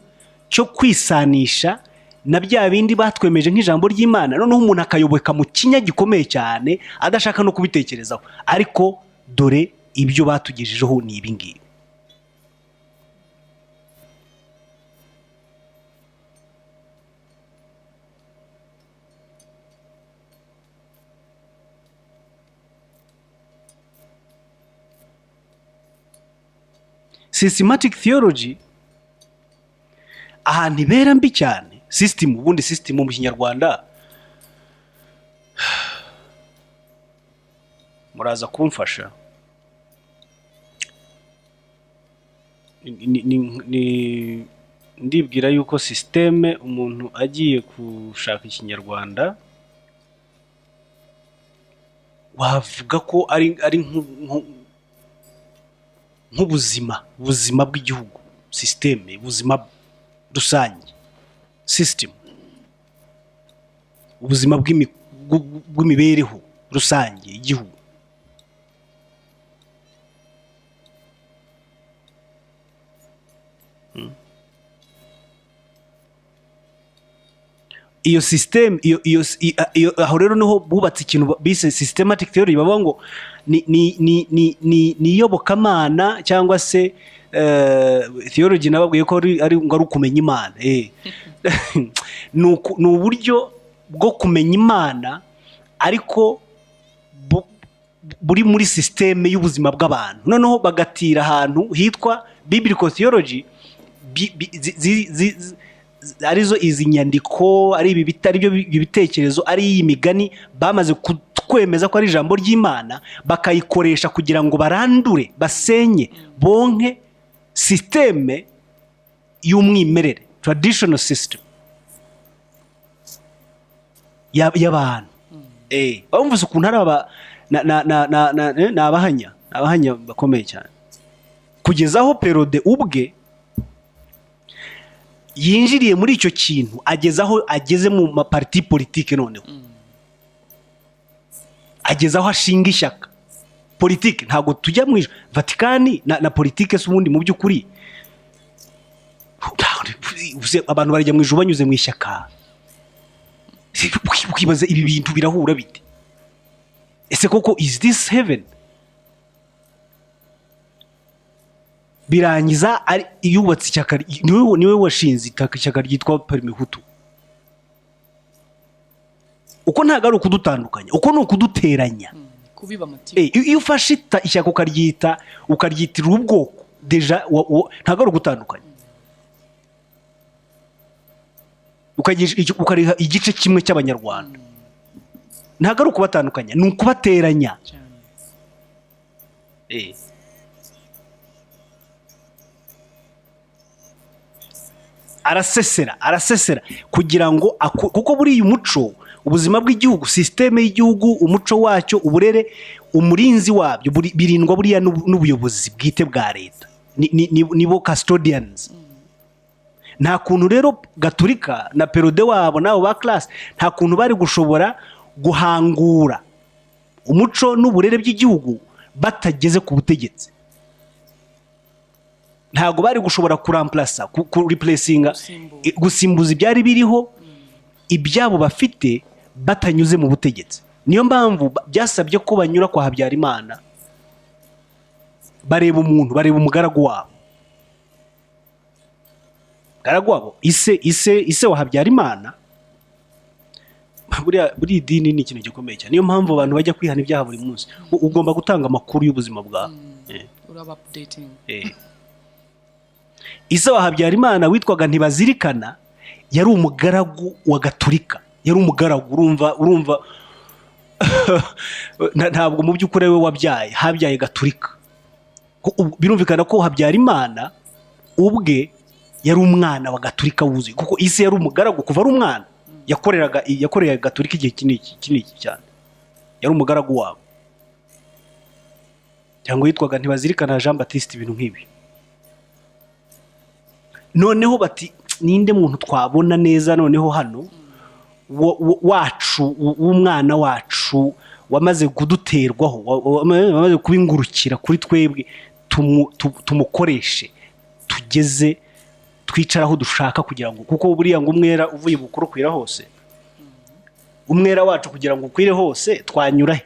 cyo kwisanisha na bya bindi batwemeje nk'ijambo ry'Imana, noneho umuntu akayoboka mu kinya gikomeye cyane, adashaka no kubitekerezaho. Ariko dore ibyo batugejejeho ni ibi ngibi. Systematic theology ahantu ibera mbi cyane, system, ubundi system mu Kinyarwanda muraza kumfasha, ndibwira yuko système umuntu agiye gushaka Ikinyarwanda wavuga ko ari nk'ubuzima, ubuzima bw'igihugu, système, ubuzima rusange, system, ubuzima bw'imibereho rusange y'igihugu. Iyo system, iyo aho rero niho bubatse ikintu bise systematic theory. Bavuga ngo ni iyobokamana cyangwa se theology. Nababwiye ko ari ngo ari ukumenya Imana. Ni uburyo bwo kumenya Imana, ariko buri muri système y'ubuzima bw'abantu. Noneho bagatira ahantu hitwa biblical theology, arizo izi nyandiko, ari ibi ari byo bitekerezo, ari iyi migani bamaze kutwemeza ko ari ijambo ry'Imana, bakayikoresha kugira ngo barandure, basenye, bonke système y'umwimerere, traditional system y'abantu. Bumvise ukuntu ari aba na na na na na ni abahanya bakomeye cyane, kugeza aho Perraudin ubwe yinjiriye muri icyo kintu, ageze aho ageze mu maparti politique. Noneho ageze aho ashinga ishyaka politike. Ntabwo tujya mu Vatikani na politike se ubundi mu by'ukuri abantu barajya mu ijuru banyuze mu ishyaka? Ukibaza ibi bintu birahura bite? Ese koko is this heaven? Birangiza ari yubatse ishyaka, niwe washinze ishyaka ryitwa Parmehutu. Uko ntabwo ari ukudutandukanya, uko ni ukuduteranya. Kubiba amatiku. Iyo ufashe ishyaka ukaryitirira ubwoko, déjà ntabwo ari ugutandukanya, ukariha igice kimwe cy'Abanyarwanda, ntabwo ari ukubatandukanya, ni ukubateranya. Cyane. Arasesera, arasesera kugira ngo kuko buriya umuco, ubuzima bw'igihugu, système y'igihugu, umuco wacyo, uburere, umurinzi wabyo birindwa buriya n'ubuyobozi bwite bwa leta. Nibo custodians. Nta kuntu rero Gaturika na Perraudin wabo n'abo ba classe, nta kuntu bari gushobora guhangura umuco n'uburere by'igihugu batageze ku butegetsi. Ntabwo bari gushobora kuramplasa, kureplacinga, Gusimbura. Gusimbuza ibyari biriho, ibyabo bafite, batanyuze mu butegetsi. Niyo mpamvu byasabye ko banyura kwa Habyarimana, bareba umuntu, bareba umugaragu wabo, umugaragu wabo, ise wa Habyarimana. Buriya idini ni ikintu gikomeye cyane. Niyo mpamvu abantu bajya kwihana ibyaha buri munsi. Ugomba gutanga amakuru y'ubuzima bwawe. Uraba updating. Ise wa Habyarimana witwaga Ntibazirikana yari umugaragu wa Gaturika, yari umugaragu. Urumva ntabwo mu by'ukuri we wabyaye, habyaye Gaturika. Birumvikana ko Habyarimana ubwe yari umwana wa Gaturika wuzuye, kuko ise yari umugaragu kuva ari umwana, yakoreraga Gaturika igihe kinini kinini cyane, yari umugaragu wabo. Cyangwa yitwaga Ntibazirikana Jean Baptiste, ibintu nk'ibi. Noneho bati: "Ninde muntu twabona neza noneho hano wacu, w'umwana wacu wamaze kuduterwaho, wamaze kuba ingurukira kuri twebwe, tumukoreshe tugeze twicara aho dushaka?" Kugira ngo, kuko buriya ngo umwera uvuye bukuru ukwira hose. Umwera wacu kugira ngo ukwire hose twanyura he?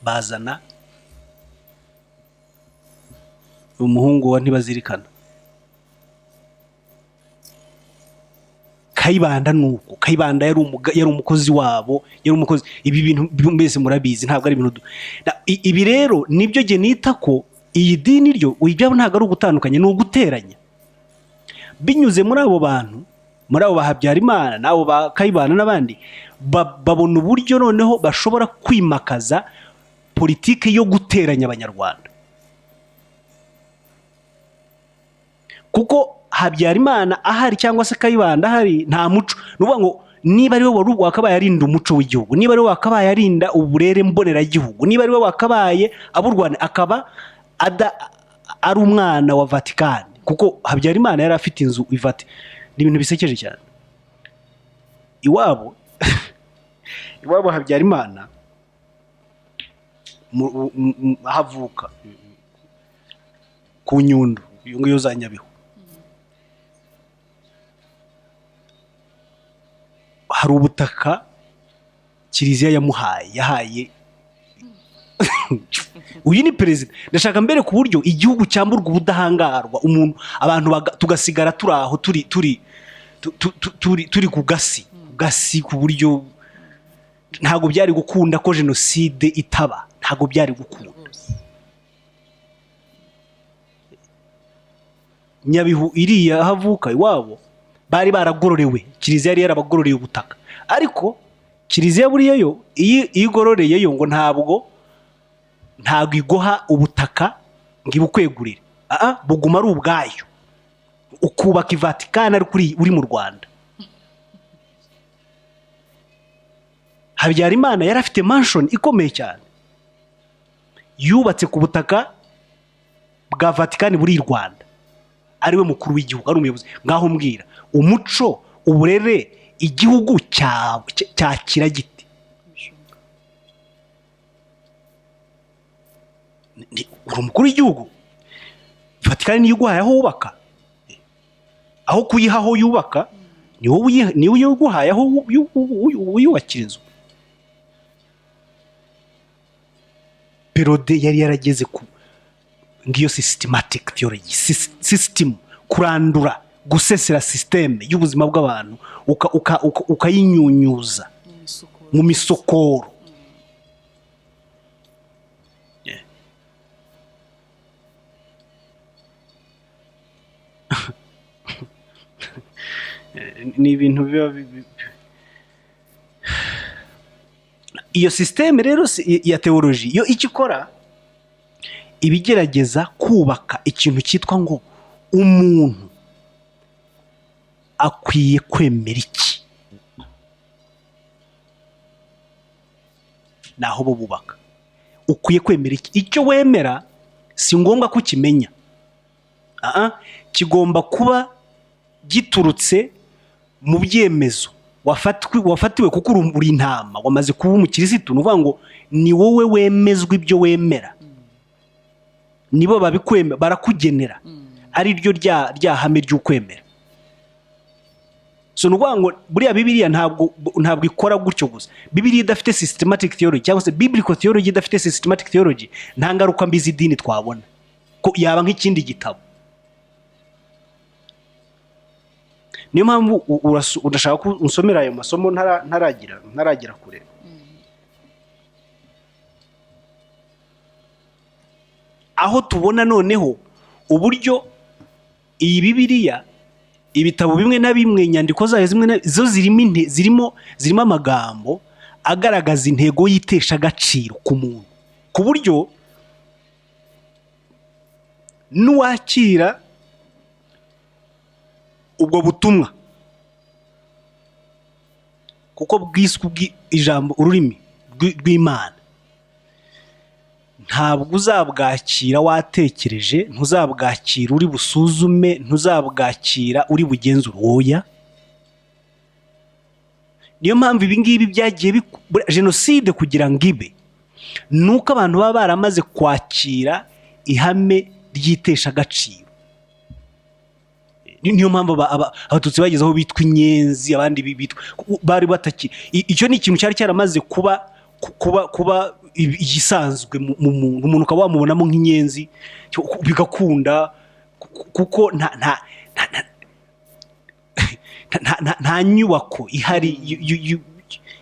Bazana umuhungu wa Ntibazirikana, Kayibanda. Nuko Kayibanda yari umukozi wabo, yari umukozi. Ibi bintu mwese murabizi, ntabwo ari ibintu ibi rero nibyo jye nita ko Iyi dini ryo, ibyabo ntabwo ari ugutandukanya, ni uguteranya binyuze muri abo bantu, muri abo ba Habyarimana n'abo ba Kayibanda n'abandi. Babona uburyo noneho bashobora kwimakaza politiki yo guteranya Abanyarwanda, kuko Habyarimana ahari cyangwa se Kayibanda ahari, nta muco. Ni ukuvuga ngo niba ari we wari wakabaye arinda umuco w'igihugu, niba ari we wakabaye arinda uburere mboneragihugu, niba ari we wakabaye ab'u Rwanda, akaba ari umwana wa Vatikani, kuko Habyarimana yari afite inzu i Vati. Ni ibintu bisekeje cyane. Iwabo Habyarimana aho avuka ku Nyundo, iyo ngiyo za Nyabihu, hari ubutaka Kiliziya yamuhaye. Yahaye uyu ni perezida. Ndashaka mbere ku buryo igihugu cyamburwa ubudahangarwa, umuntu, abantu tugasigara turi aho, turi ku gasi, ku buryo ntabwo byari gukunda ko jenoside itaba, ntabwo byari gukunda. Nyabihu iriya aho avuka iwabo bari baragororewe, Kiliziya yari yarabagororeye ubutaka. Ariko Kiliziya buriya yo iyo igororeyeyo ngo ntabwo iguha ubutaka ngo ibukwegurire. Aa, buguma ari ubwayo, ukubaka i Vatikani ariko uri mu Rwanda. Habyarimana yari afite mansion ikomeye cyane yubatse ku butaka bwa Vatikani buri i Rwanda, ariwe mukuru w'igihugu, ari umuyobozi. Ngaho mbwira, umuco, uburere, igihugu cyakira gite? Bishoboka. Uri umukuru w'igihugu, Vatikani niyo iguhaye aho wubaka. Aho kuyiha aho yubaka, ni wowe ni wowe iguhaye aho wiyubakira inzu. Perode yari yarageze ku ngiyo systematic theology, system, kurandura, gusesera système y'ubuzima bw'abantu, ukayinyunyuza mu misokoro. Mu misokoro. Yeah. Ni ibintu biba iyo système rero ya theology yo icyo ikora, iba igerageza kubaka ikintu cyitwa ngo umuntu akwiye kwemera iki. Naho bo bubaka ukwiye kwemera iki. Icyo wemera si ngombwa ko ukimenya. Aa, kigomba kuba giturutse mu byemezo wafatiwe, kuko uri intama, wamaze kuba umukirisitu. Ni ukuvuga ngo ni wowe wemezwa ibyo wemera, nibo babikwemera, barakugenera, ari ryo rya hame ry'ukwemera. So ni ukuvuga ngo buriya Bibiliya ntabwo ikora gutyo gusa. Bibiliya idafite systematic theology, cyangwa se biblical theology idafite systematic theology, nta ngaruka mbi z'idini twabona, ko yaba nk'ikindi gitabo. Niyo mpamvu urashaka ko unsomera ayo masomo ntaragera kure. Aho tubona noneho uburyo iyi Bibiliya, ibitabo bimwe na bimwe, inyandiko zayo zimwe na zo zirimo amagambo agaragaza intego y'iteshagaciro ku muntu, ku buryo n'uwakira ubwo butumwa, kuko bwiswe ijambo, ururimi rw'Imana, ntabwo uzabwakira watekereje, ntuzabwakira uri busuzume, ntuzabwakira uri bugenzure. Oya. Niyo mpamvu ibi ngibi byagiye jenoside kugira ngo ibe, ni uko abantu baba baramaze kwakira ihame ry'iteshagaciro. Niyo mpamvu Abatutsi bageze aho bitwa inyenzi, abandi bitwa bari bataki. Icyo ni ikintu cyari cyaramaze kuba igisanzwe mu muntu. Umuntu ukaba wamubonamo nk'inyenzi bigakunda, kuko nta nyubako ihari.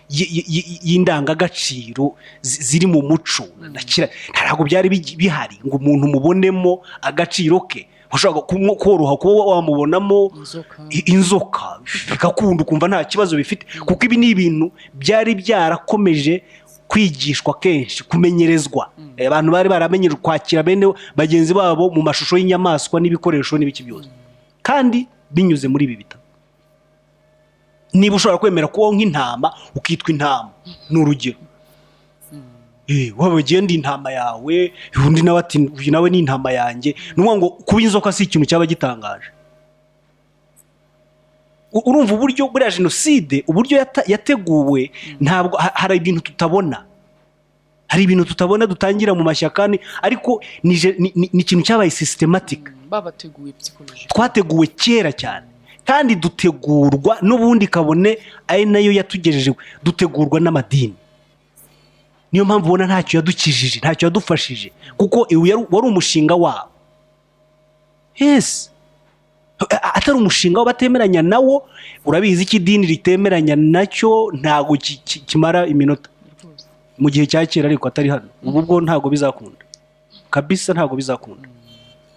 y'indangagaciro ziri mu muco. Ntabwo byari bihari ngo umuntu mubonemo agaciro ke. Ushobora koroha kuba wamubonamo Inzoka. Inzoka bigakunda, ukumva nta kibazo bifite, kuko ibi ni ibintu byari byarakomeje kwigishwa kenshi, kumenyerezwa. Abantu bari baramenyereje kwakira bene bagenzi babo mu mashusho y'inyamaswa n'ibikoresho n'ibiki byose, kandi binyuze muri ibi bitabo. Niba ushobora kwemera kubaho nk'intama, ukitwa intama, ni urugero. Waba ugenda intama yawe, undi nawe ati uyu nawe ni intama yanjye, ni ukuvuga ngo kuba inzoka si ikintu cyaba gitangaje. Urumva uburyo buriya jenoside, uburyo yateguwe, ntabwo hari ibintu tutabona, hari ibintu tutabona dutangira mu mashyaka, ariko ni ikintu cyabaye systematic. Babateguye psychologique. Twateguwe kera cyane, kandi dutegurwa n'ubundi, kabone ari nayo yatugejeje, dutegurwa n'amadini. Niyo mpamvu ubona ntacyo yadukijije, ntacyo yadufashije, kuko uyu wari umushinga wabo. Yes, atari umushinga wabo batemeranya nawo. Urabizi ko idini ritemeranya nacyo ntabwo kimara iminota. Rwose. Mu gihe cya kera, ariko atari hano ubu bwo ntabwo bizakunda kabisa, ntabwo bizakunda.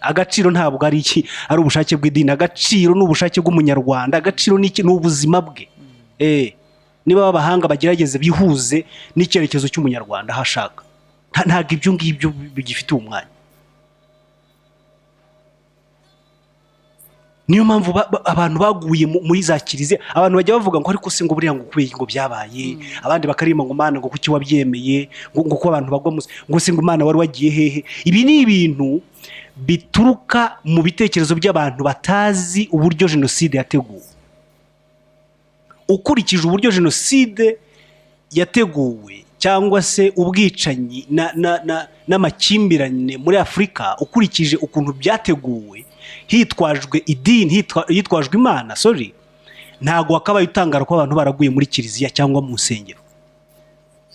Agaciro ntabwo ari iki, ari ubushake bw'idini. Agaciro ni ubushake bw'Umunyarwanda. Agaciro ni iki? Ni ubuzima bwe. Niba abahanga bagerageze bihuze n'icyerekezo cy'Umunyarwanda aho ashaka. Ntabwo ibyo ngibyo bigifitiye umwanya. Niyo mpamvu abantu baguye muri za kiliziya. Abantu bajya bavuga ngo ariko se ngo buriya ngo kubera iki ngo byabaye, abandi bakaririmba ngo Mana, ngo kuki wabyemeye, ngo ko abantu bagwa ngo se ngo Imana wari wagiye hehe? Ibi ni ibintu bituruka mu bitekerezo by'abantu batazi uburyo jenoside yateguwe. Ukurikije uburyo jenoside yateguwe, cyangwa se ubwicanyi n'amakimbirane muri Afurika, ukurikije ukuntu byateguwe hitwajwe idini, hitwajwe Imana, sorry, ntabwo wakabaye utangara ko abantu baraguye muri kiliziya cyangwa mu nsengero.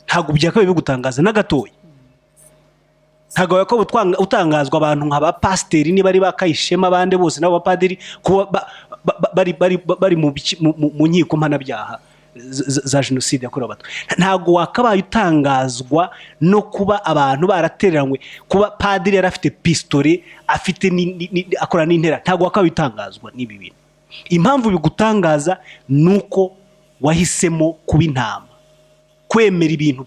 Ntabwo byakabaye bigutangaza na gatoya. Ntabwo wakabaye utangazwa abantu nka ba pasiteri, niba ari ba Kayishema, abandi bose n'abo bapadiri, kuba bari mu nkiko mpanabyaha za jenoside yakorewe Abatutsi. Ntabwo wakabaye utangazwa no kuba abantu baratereranywe, kuba padiri yari afite pisitore, afite akora n'intera. Ntabwo wakabaye utangazwa n'ibi bintu. Impamvu bigutangaza ni uko wahisemo kuba intama, kwemera ibintu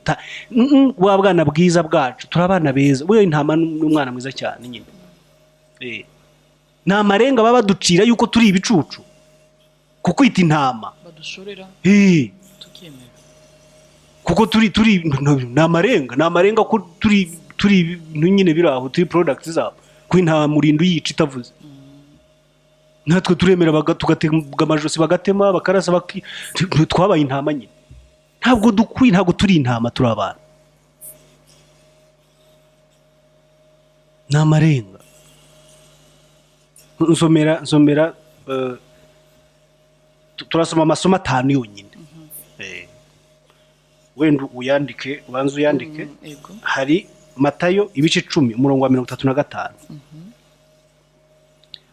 wa bwana bwiza bwacu. Turi abana beza. Buriya intama ni umwana mwiza cyane nyine. Ni amarenga baba baducira yuko turi ibicucu kukwita intama. Badushorera tukemera. Kuko turi ni amarenga, ni amarenga ko turi ibintu nyine biri aho, turi products zabo, ko intama urinda uyica itavuze. Natwe turemera, tugatega amajosi, bagatema, bakarasa, twabaye intama nyine. Ntabwo dukwiye, ntabwo turi intama, turi abantu. Ni amarenga. Nsomera, turasoma amasomo atanu yonyine. Wenda uyandike, ubanze uyandike. Yego. Hari Matayo ibice 10, umurongo wa 35.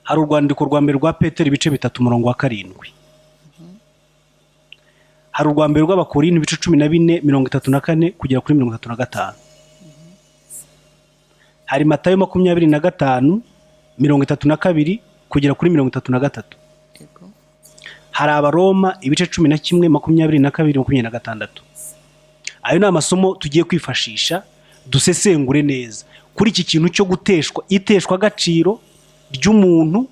Hari urwandiko rwa mbere rwa Petero, ibice 3, umurongo wa 7. Hari urwa mbere rw'Abakorinto, ibice 14, 34 kugera kuri 35. Hari Matayo 25, 32 kugera kuri 33. Hari Abaroma ibice 11, 22, 26. Ayo ni amasomo tugiye kwifashisha dusesengure neza kuri iki kintu cyo guteshwa, iteshwa agaciro ry'umuntu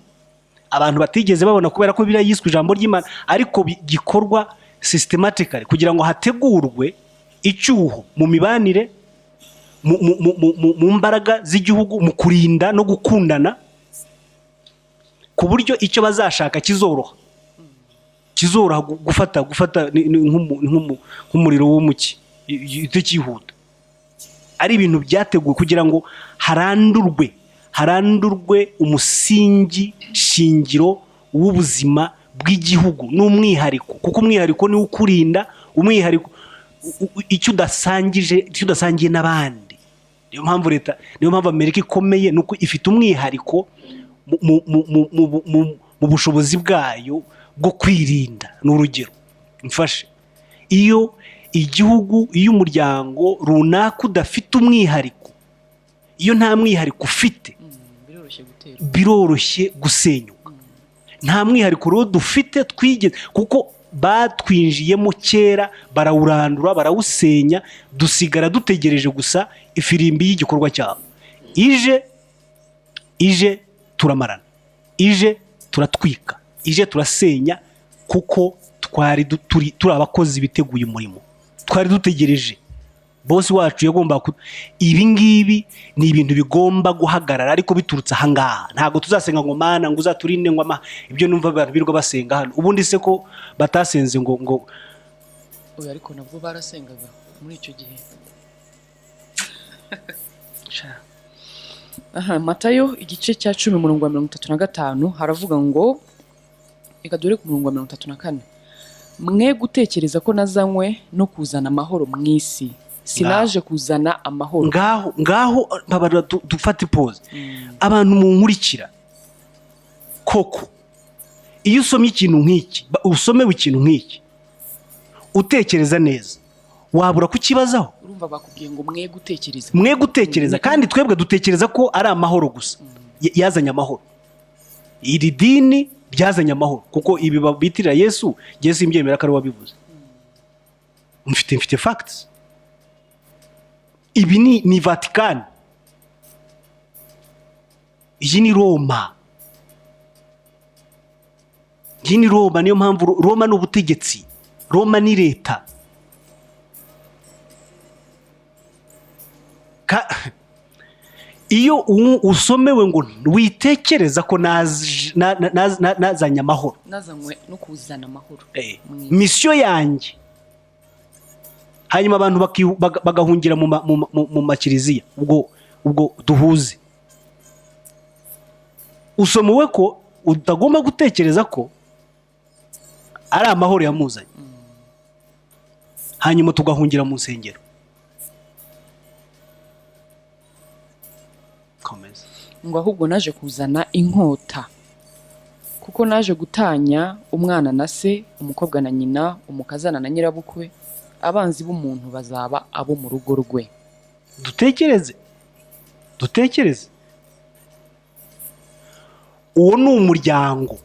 abantu batigeze babona, kubera ko biriya yiswe ijambo ry'Imana, ariko gikorwa systematically kugira ngo hategurwe icyuho mu mibanire, mu mbaraga z'igihugu, mu kurinda no gukundana, ku buryo icyo bazashaka kizoroha, kizoroha gufata nk'umuriro w'umuki itakihuta. Ari ibintu byateguwe kugira ngo harandurwe umusingi shingiro w'ubuzima bw'igihugu n'umwihariko, kuko umwihariko niwo ukurinda, umwihariko icyo udasangije, icyo udasangiye n'abandi. Niyo mpamvu leta, niyo mpamvu Amerika ikomeye, nuko ifite umwihariko mu bushobozi bwayo bwo kwirinda. Ni urugero mfashe iyo Igihugu, iyo umuryango runaka udafite umwihariko, iyo nta mwihariko ufite, Biroroshye gutera. Biroroshye gusenyuka. Nta mwihariko rero dufite twigeze, kuko batwinjiyemo kera, barawurandura, barawusenya, dusigara dutegereje gusa ifirimbi y'igikorwa cyabo. Ije, ije turamarana, ije turatwika, ije turasenya, kuko twari turi abakozi biteguye umurimo, twari dutegereje bosi wacu yagombaga ibi ngibi ni ibintu bigomba guhagarara, ariko biturutse ahangaha. Ntabwo tuzasenga ngo Mana ngo uzaturinde, ngo ama ibyo numva abantu birirwa basenga hano. Ubundi se ko batasenze ngo Oya, ariko nabwo barasengaga muri icyo gihe. Aha, Matayo igice cya 10, umurongo wa 35, haravuga ngo, reka dore ku murongo wa 34: "Mwe gutekereza ko nazanywe no kuzana amahoro mu isi. Sinaje kuzana amahoro." Ngaho, ngaho, mbabarira dufate pause. Abantu munkurikira, koko iyo usomye ikintu nk'iki, usomewe ikintu nk'iki, utekereza neza, wabura kukibazaho? Urumva bakubwiye ngo mwe gutekereza. Mwe gutekereza. Kandi twebwe dutekereza ko ari amahoro gusa. Yazanye amahoro, iri dini ryazanye amahoro, kuko ibi bitirira Yesu, njye simbyemera ko ari we wabivuze. Mfite facts. Ibi ni Vatikani, iyi ni Roma, iyi ni Roma. Niyo mpamvu Roma ni ubutegetsi, Roma ni leta. Iyo usomewe ngo witekereza ko nazanye amahoro, Nazanywe no kuzana amahoro mu isi. Misiyo yanjye, hanyuma abantu bagahungira mu makiriziya, ubwo duhuze, usomewe ko utagomba gutekereza ko ari amahoro yamuzanye, hanyuma tugahungira mu nsengero. Komeza. Ngo ahubwo naje kuzana inkota, kuko naje gutanya umwana na se, umukobwa na nyina, umukazana na nyirabukwe. Abanzi b'umuntu bazaba abo mu rugo rwe. Dutekereze, dutekereze. Uwo ni umuryango,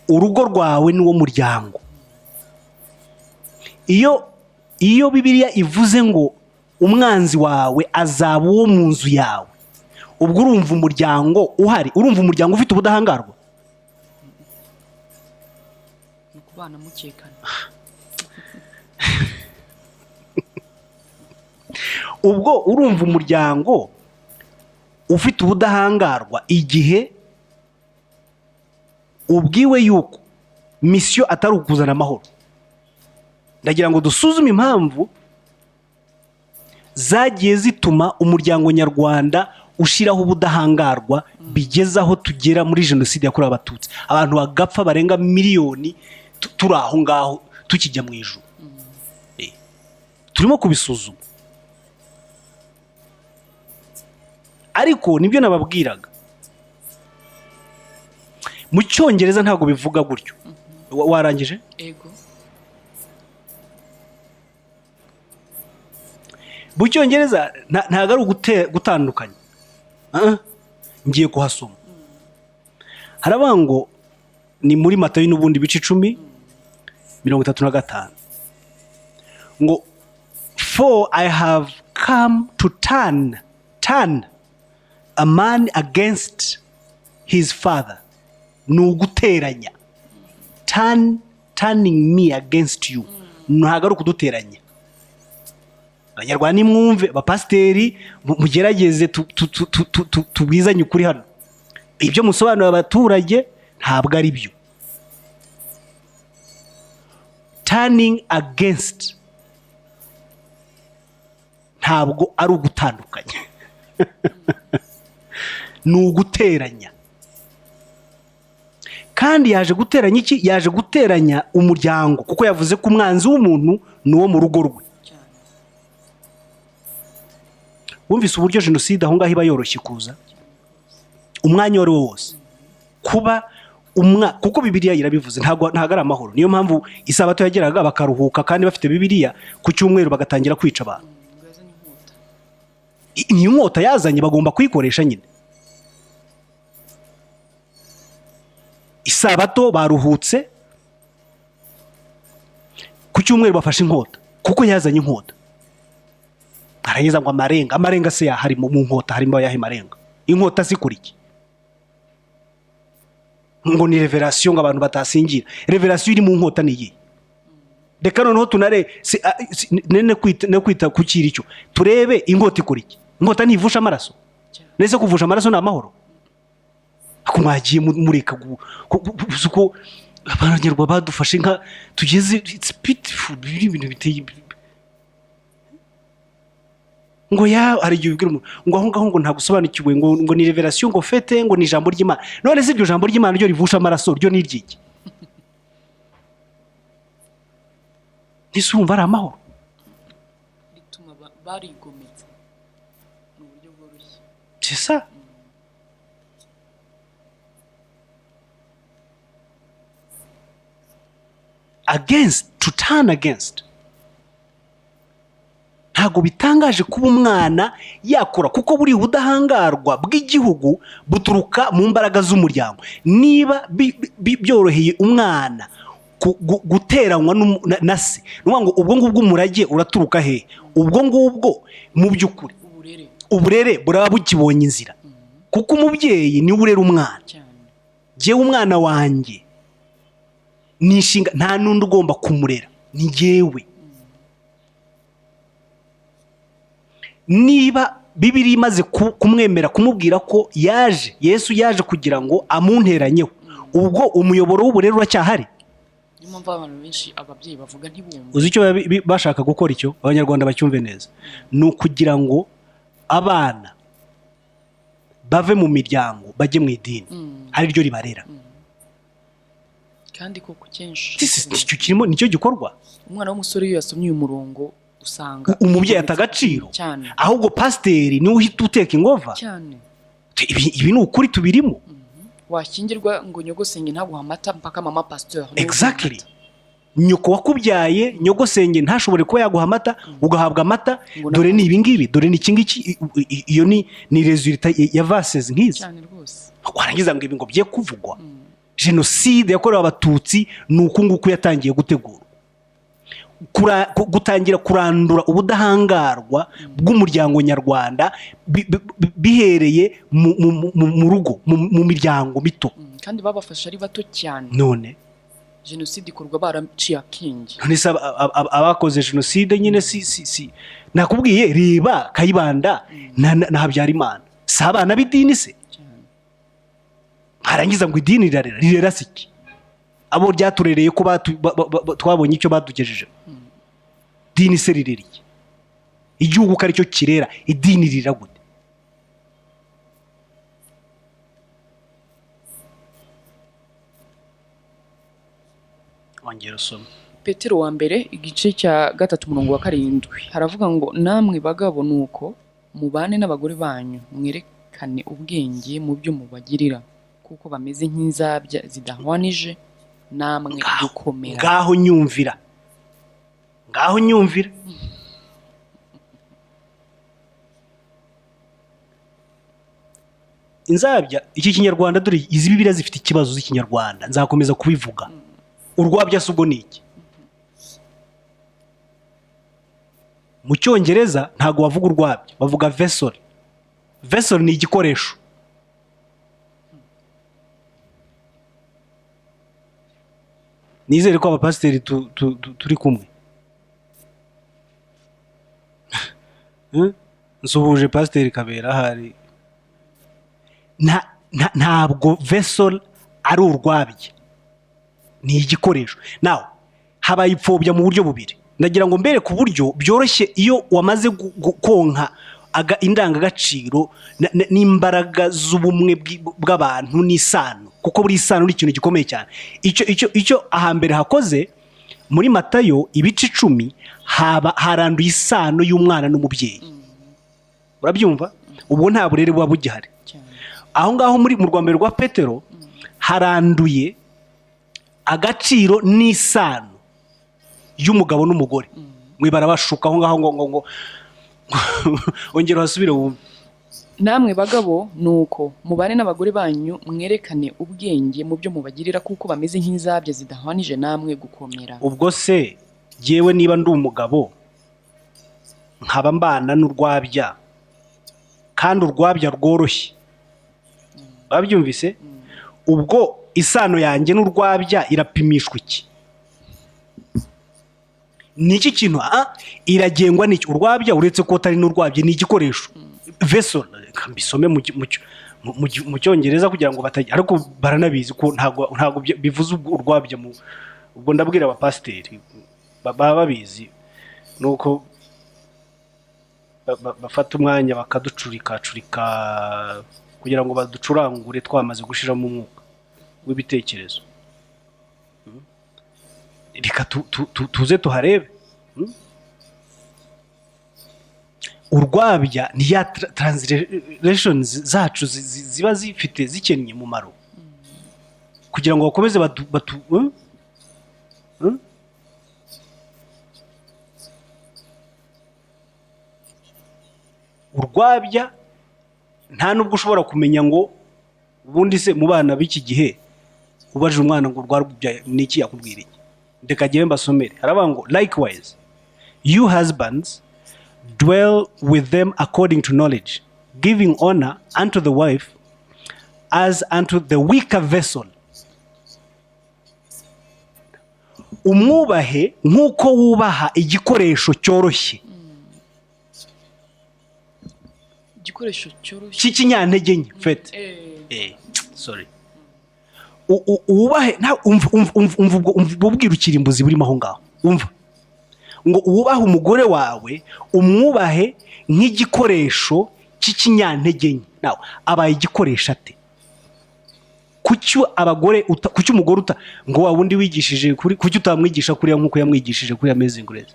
urugo rwawe ni wo muryango. Iyo Bibiliya ivuze ngo umwanzi wawe azaba uwo mu nzu yawe, ubwo urumva umuryango uhari, urumva umuryango ufite ubudahangarwa. Ni ukubana mukekana. Ubwo urumva umuryango ufite ubudahangarwa igihe ubwiwe yuko misiyo atari ukuzana amahoro. Ndagira ngo dusuzume impamvu zagiye zituma umuryango nyarwanda ushyiraho ubudahangarwa, bigeze aho tugera muri jenoside yakorewe Abatutsi, abantu bagapfa barenga miliyoni, turi aho ngaho tukijya mu ijuru. Turimo kubisuzuma, ariko nibyo nababwiraga, mu Cyongereza ntabwo bivuga gutyo. Warangije? Ego. Mu Cyongereza ntabwo ari gutandukanya. Ngiye kuhasoma. Haravuga ngo ni muri Matayo n'ubundi bice 10, 35, ngo for I have come to turn a man against his father. Ni uguteranya. Turning me against you. Ntabwo ari ukuduteranya. Abanyarwanda nimwumve, abapasiteri mugerageze tubwizanye ukuri hano. Ibyo musobanurira abaturage ntabwo ari byo. Turning against ntabwo ari ugutandukanya. Ni uguteranya. Kandi yaje guteranya iki? Yaje guteranya umuryango, kuko yavuze ko umwanzi w'umuntu ni uwo mu rugo rwe. Wumvise uburyo jenoside aho ngaho iba yoroshye kuza umwanya uwo ari wo wose, kuba Kuko Bibiliya irabivuze, ntabwo ari amahoro. Niyo mpamvu isabato yageraga bakaruhuka kandi bafite Bibiliya, ku cyumweru bagatangira kwica abantu. Ngo yazanye inkota. Ni inkota yazanye, bagomba kuyikoresha nyine. Isabato baruhutse, ku cyumweru bafashe inkota kuko yazanye inkota. Arangiza ngo amarenga. Amarenga se yahari mu nkota? Harimo ayahe marenga? Inkota zikora iki? Ngo ni révélation, ngo abantu batasingira. Révélation iri mu nkota ni iyihe? Reka noneho tunare ne kwita ku kiri cyo, turebe inkota ikora iki. Inkota ntivusha amaraso? Nese kuvusha amaraso ni amahoro? Ako mwagiye mureka uzi ko Abanyarwanda badufashe nka tugeze. It's pitiful, biri ibintu biteye ngo ya hari igihe ubwira umuntu ngo aho ngaho ngo ntagusobanukiwe, ngo ni révélation, ngo fete, ngo ni ijambo ry'Imana. None se iryo jambo ry'Imana ryo rivusha amaraso ryo ni iry'iki? Ntise wumva ari amahoro? Rituma barigometse mu buryo bworoshye. C'est ça. Against, to turn against. Ntabwo bitangaje kuba umwana yakura, kuko buri ubudahangarwa bw'igihugu buturuka mu mbaraga z'umuryango. Niba byoroheye umwana guteranywa na se, ni ukuvuga ngo ubwo ngubwo umurage uraturuka he? Ubwo ngubwo mu by'ukuri uburere uburere buraba bukibonye inzira, kuko umubyeyi niwe urera umwana. Jyewe umwana wanjye ni inshinga, nta n'undi ugomba kumurera, ni jyewe. Niba Bibiri imaze kumwemera, kumubwira ko yaje, Yesu yaje kugira ngo amunteranyeho, ubwo umuyoboro w'uburere uracyahari. Niyo mpamvu abantu benshi ababyeyi bavuga ntibumve. Uzi icyo bashaka gukora? Icyo Abanyarwanda bacyumve neza, ni ukugira ngo abana bave mu miryango bajye mu idini, ari ryo ribarera. Kandi koko kenshi Icyo kirimo nicyo gikorwa. Umwana w'umusore iyo yasomye uyu murongo usanga umubyeyi ata agaciro. Ahubwo pasiteri niwe uhita uteka ingova. Ibi ni ukuri tubirimo. Washyingirwa ngo nyogosenge ntaguha amata mpaka mama pasteur niwe uguha amata. Nyoko wakubyaye, nyogosenge, ntashobore kuba yaguha amata, ugahabwa amata. Ngo Dore ni ibingibi, dore ni iki ngiki. Iyo ni résultat ya verses nk'izi. Cyane rwose. Warangiza ngo ibi ngo bye kuvugwa. Jenoside yakorewe Abatutsi ni uku nguku yatangiye gutegurwa. Gutangira kurandura ubudahangarwa bw'umuryango nyarwanda bihereye mu rugo, mu miryango mito. Kandi babafashe ari bato cyane. None Jenoside ikorwa baraciye akenge. None se abakoze jenoside nyine si nakubwiye? Reba Kayibanda na Habyarimana, si abana b'idini se? Cyane. Harangiza ngo idini rirarera. Rirera si iki? Abo ryaturereye ko twabonye icyo badugejeje. Idini se rirera iki? Igihugu ko aricyo kirera, idini rirera gute? Ongera usome. Petero wa mbere, igice cya 3, umurongo wa 7, haravuga ngo: "Namwe bagabo nuko mubane n'abagore banyu, mwerekane ubwenge mu byo mubagirira, kuko bameze nk'inzabya zidahwanije namwe gukomera." Ngaho nyumvira, ngaho nyumvira. Inzabya, iki Kinyarwanda, dore izi Bibiliya zifite ikibazo z'Ikinyarwanda, nzakomeza kubivuga. Urwabya si ubwo ni iki? Mu Cyongereza ntabwo bavuga urwabya, bavuga vessel. Vessel ni igikoresho. Nizere ko abapasiteri turi kumwe. Nsuhuje Pasiteri Kabera ahari. Ntabwo vessel ari urwabya, ni igikoresho. Nawe habaye ipfobya mu buryo bubiri. Ndagira ngo mbere ku buryo byoroshye, iyo wamaze konka indangagaciro n'imbaraga z'ubumwe bw'abantu n'isano, kuko buri isano ni ikintu gikomeye cyane. Icyo ahambere hakoze muri Matayo ibice 10, haba haranduye isano y'umwana n'umubyeyi. Urabyumva? Ubwo nta burere buba bugihari. Aho ngaho muri mu rwambere rwa Petero. Haranduye agaciro n'isano y'umugabo n'umugore. Mwe barabashuka aho ngaho ngo ongera uhasubire wumve. Namwe bagabo, nuko mubane n'abagore banyu, mwerekane ubwenge mu byo mubagirira, kuko bameze nk'inzabya zidahwanije namwe gukomera. Ubwo se jyewe niba ndi umugabo nkaba mbana n'urwabya, kandi urwabya rworoshye, babyumvise, ubwo isano yanjye n'urwabya irapimishwa iki? Ni iki kintu iragengwa n'iki? Urwabya, uretse ko atari n'urwabya, ni igikoresho, vessel. Reka mbisome mu Cyongereza kugira ngo batajya, ariko baranabizi ko ntabwo bivuze ubwo urwabya mu, ubwo ndabwira abapasiteri, baba babizi, nuko bafata umwanya bakaducurikacurika kugira ngo baducurangure twamaze gushiramo umwuka w'ibitekerezo. Reka tuze tuharebe. Urwabya ni ya translations zacu ziba zifite zikennye mumaro kugira ngo bakomeze batu? Urwabya nta nubwo ushobora kumenya ngo ubundi se mu bana b'iki gihe ubajije umwana ngo urwabya ni iki, yakubwira iki? Reka jyewe mbasomere. Haravuga ngo: "Likewise, you husbands, dwell with them according to knowledge, giving honor unto the wife as unto the weaker vessel." Umwubahe nk'uko wubaha igikoresho cyoroshye. Igikoresho cyoroshye. Cy'ikinyantege nke fete. Sorry. Wubahe umva, umva, umva, umva, umva ubwo bwirukirimbuzi burimo aho ngaho. Umva ngo wubahe umugore wawe, umwubahe nk'igikoresho cy'ikinyantege nke. Nawe abaye igikoresho ate? Kuki abagore kuki umugore uta ngo wa wundi wigishije kuri, kuki utamwigisha kuriya nk'uko yamwigishije kuri Amazing Grace?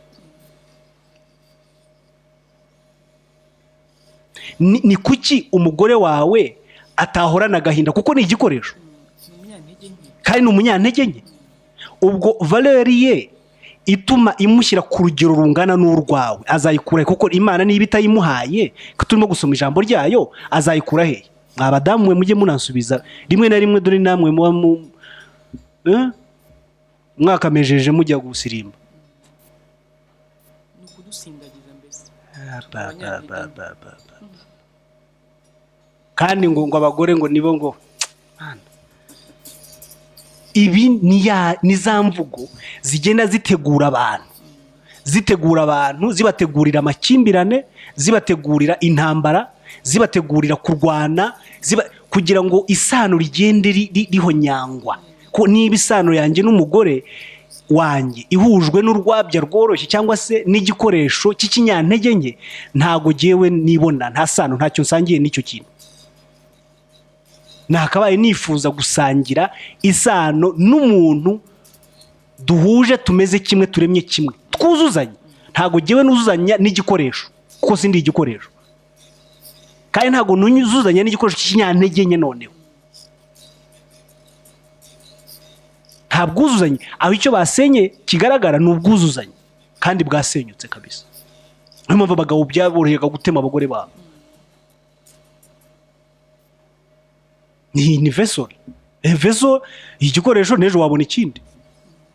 Ni kuki umugore wawe atahorana agahinda kuko ni igikoresho? Ni umunyantege nke. Kandi ni umunyantege nke. Ubwo valeur ye ituma imushyira ku rugero rungana n'urwawe azayikura he? Kuko Imana niba itayimuhaye, ko turimo gusoma ijambo ryayo, azayikura he? Mwa badamu mwe, mujye munansubiza rimwe na rimwe, dore namwe muba mu mwakamejeje mujya gusirimba. Ni ukudusindagiza mbese. Ba, ba, ba, ba, ba, ba. Kandi ngo abagore ngo nibo ngo Mana. Ibi ni za mvugo zigenda zitegura abantu, zitegura abantu, zibategurira amakimbirane, zibategurira intambara, zibategurira kurwana, kugira ngo isano rigende rihonyangwa. Ko niba isano yanjye n'umugore wanjye ihujwe n'urwabya rworoshye cyangwa se n'igikoresho cy'ikinyantege nke, ntago jyewe nibona, nta sano, ntacyo nsangiye n'icyo kintu. Nakabaye nifuza gusangira isano n'umuntu duhuje, tumeze kimwe, turemye kimwe, twuzuzanye. Ntago jyewe nuzuzanya n'igikoresho kuko sindi igikoresho, kandi ntago nuzuzanya n'igikoresho cy'ikinyantege nke. Noneho nta bwuzuzanye. Aho icyo basenye kigaragara ni ubwuzuzanye, kandi bwasenyutse kabisa. Niyo mpamvu abagabo byaboroheraga gutema abagore babo. Ni vessel, vessel, igikoresho. N'ejo wabona ikindi.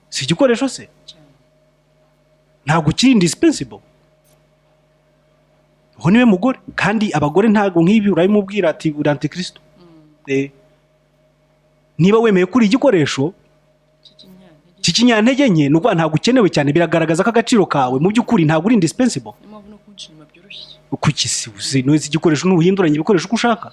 Si igikoresho se? Ntabwo kiri indispensable. Uwo niwe mugore. Kandi abagore ntabwo nk'ibi urabimubwira ati uri antikristo. Niba wemeye ko uri igikoresho cy'ikinyantege nke, ni ukuvuga ntabwo ukenewe cyane. Biragaragaza ko agaciro kawe mu by'ukuri ntabwo uri indispensable. Niyo mpamvu no kunca inyuma byoroshye. Kuki si uzi ntuzi igikoresho, ntuhinduranya ibikoresho uko ushaka?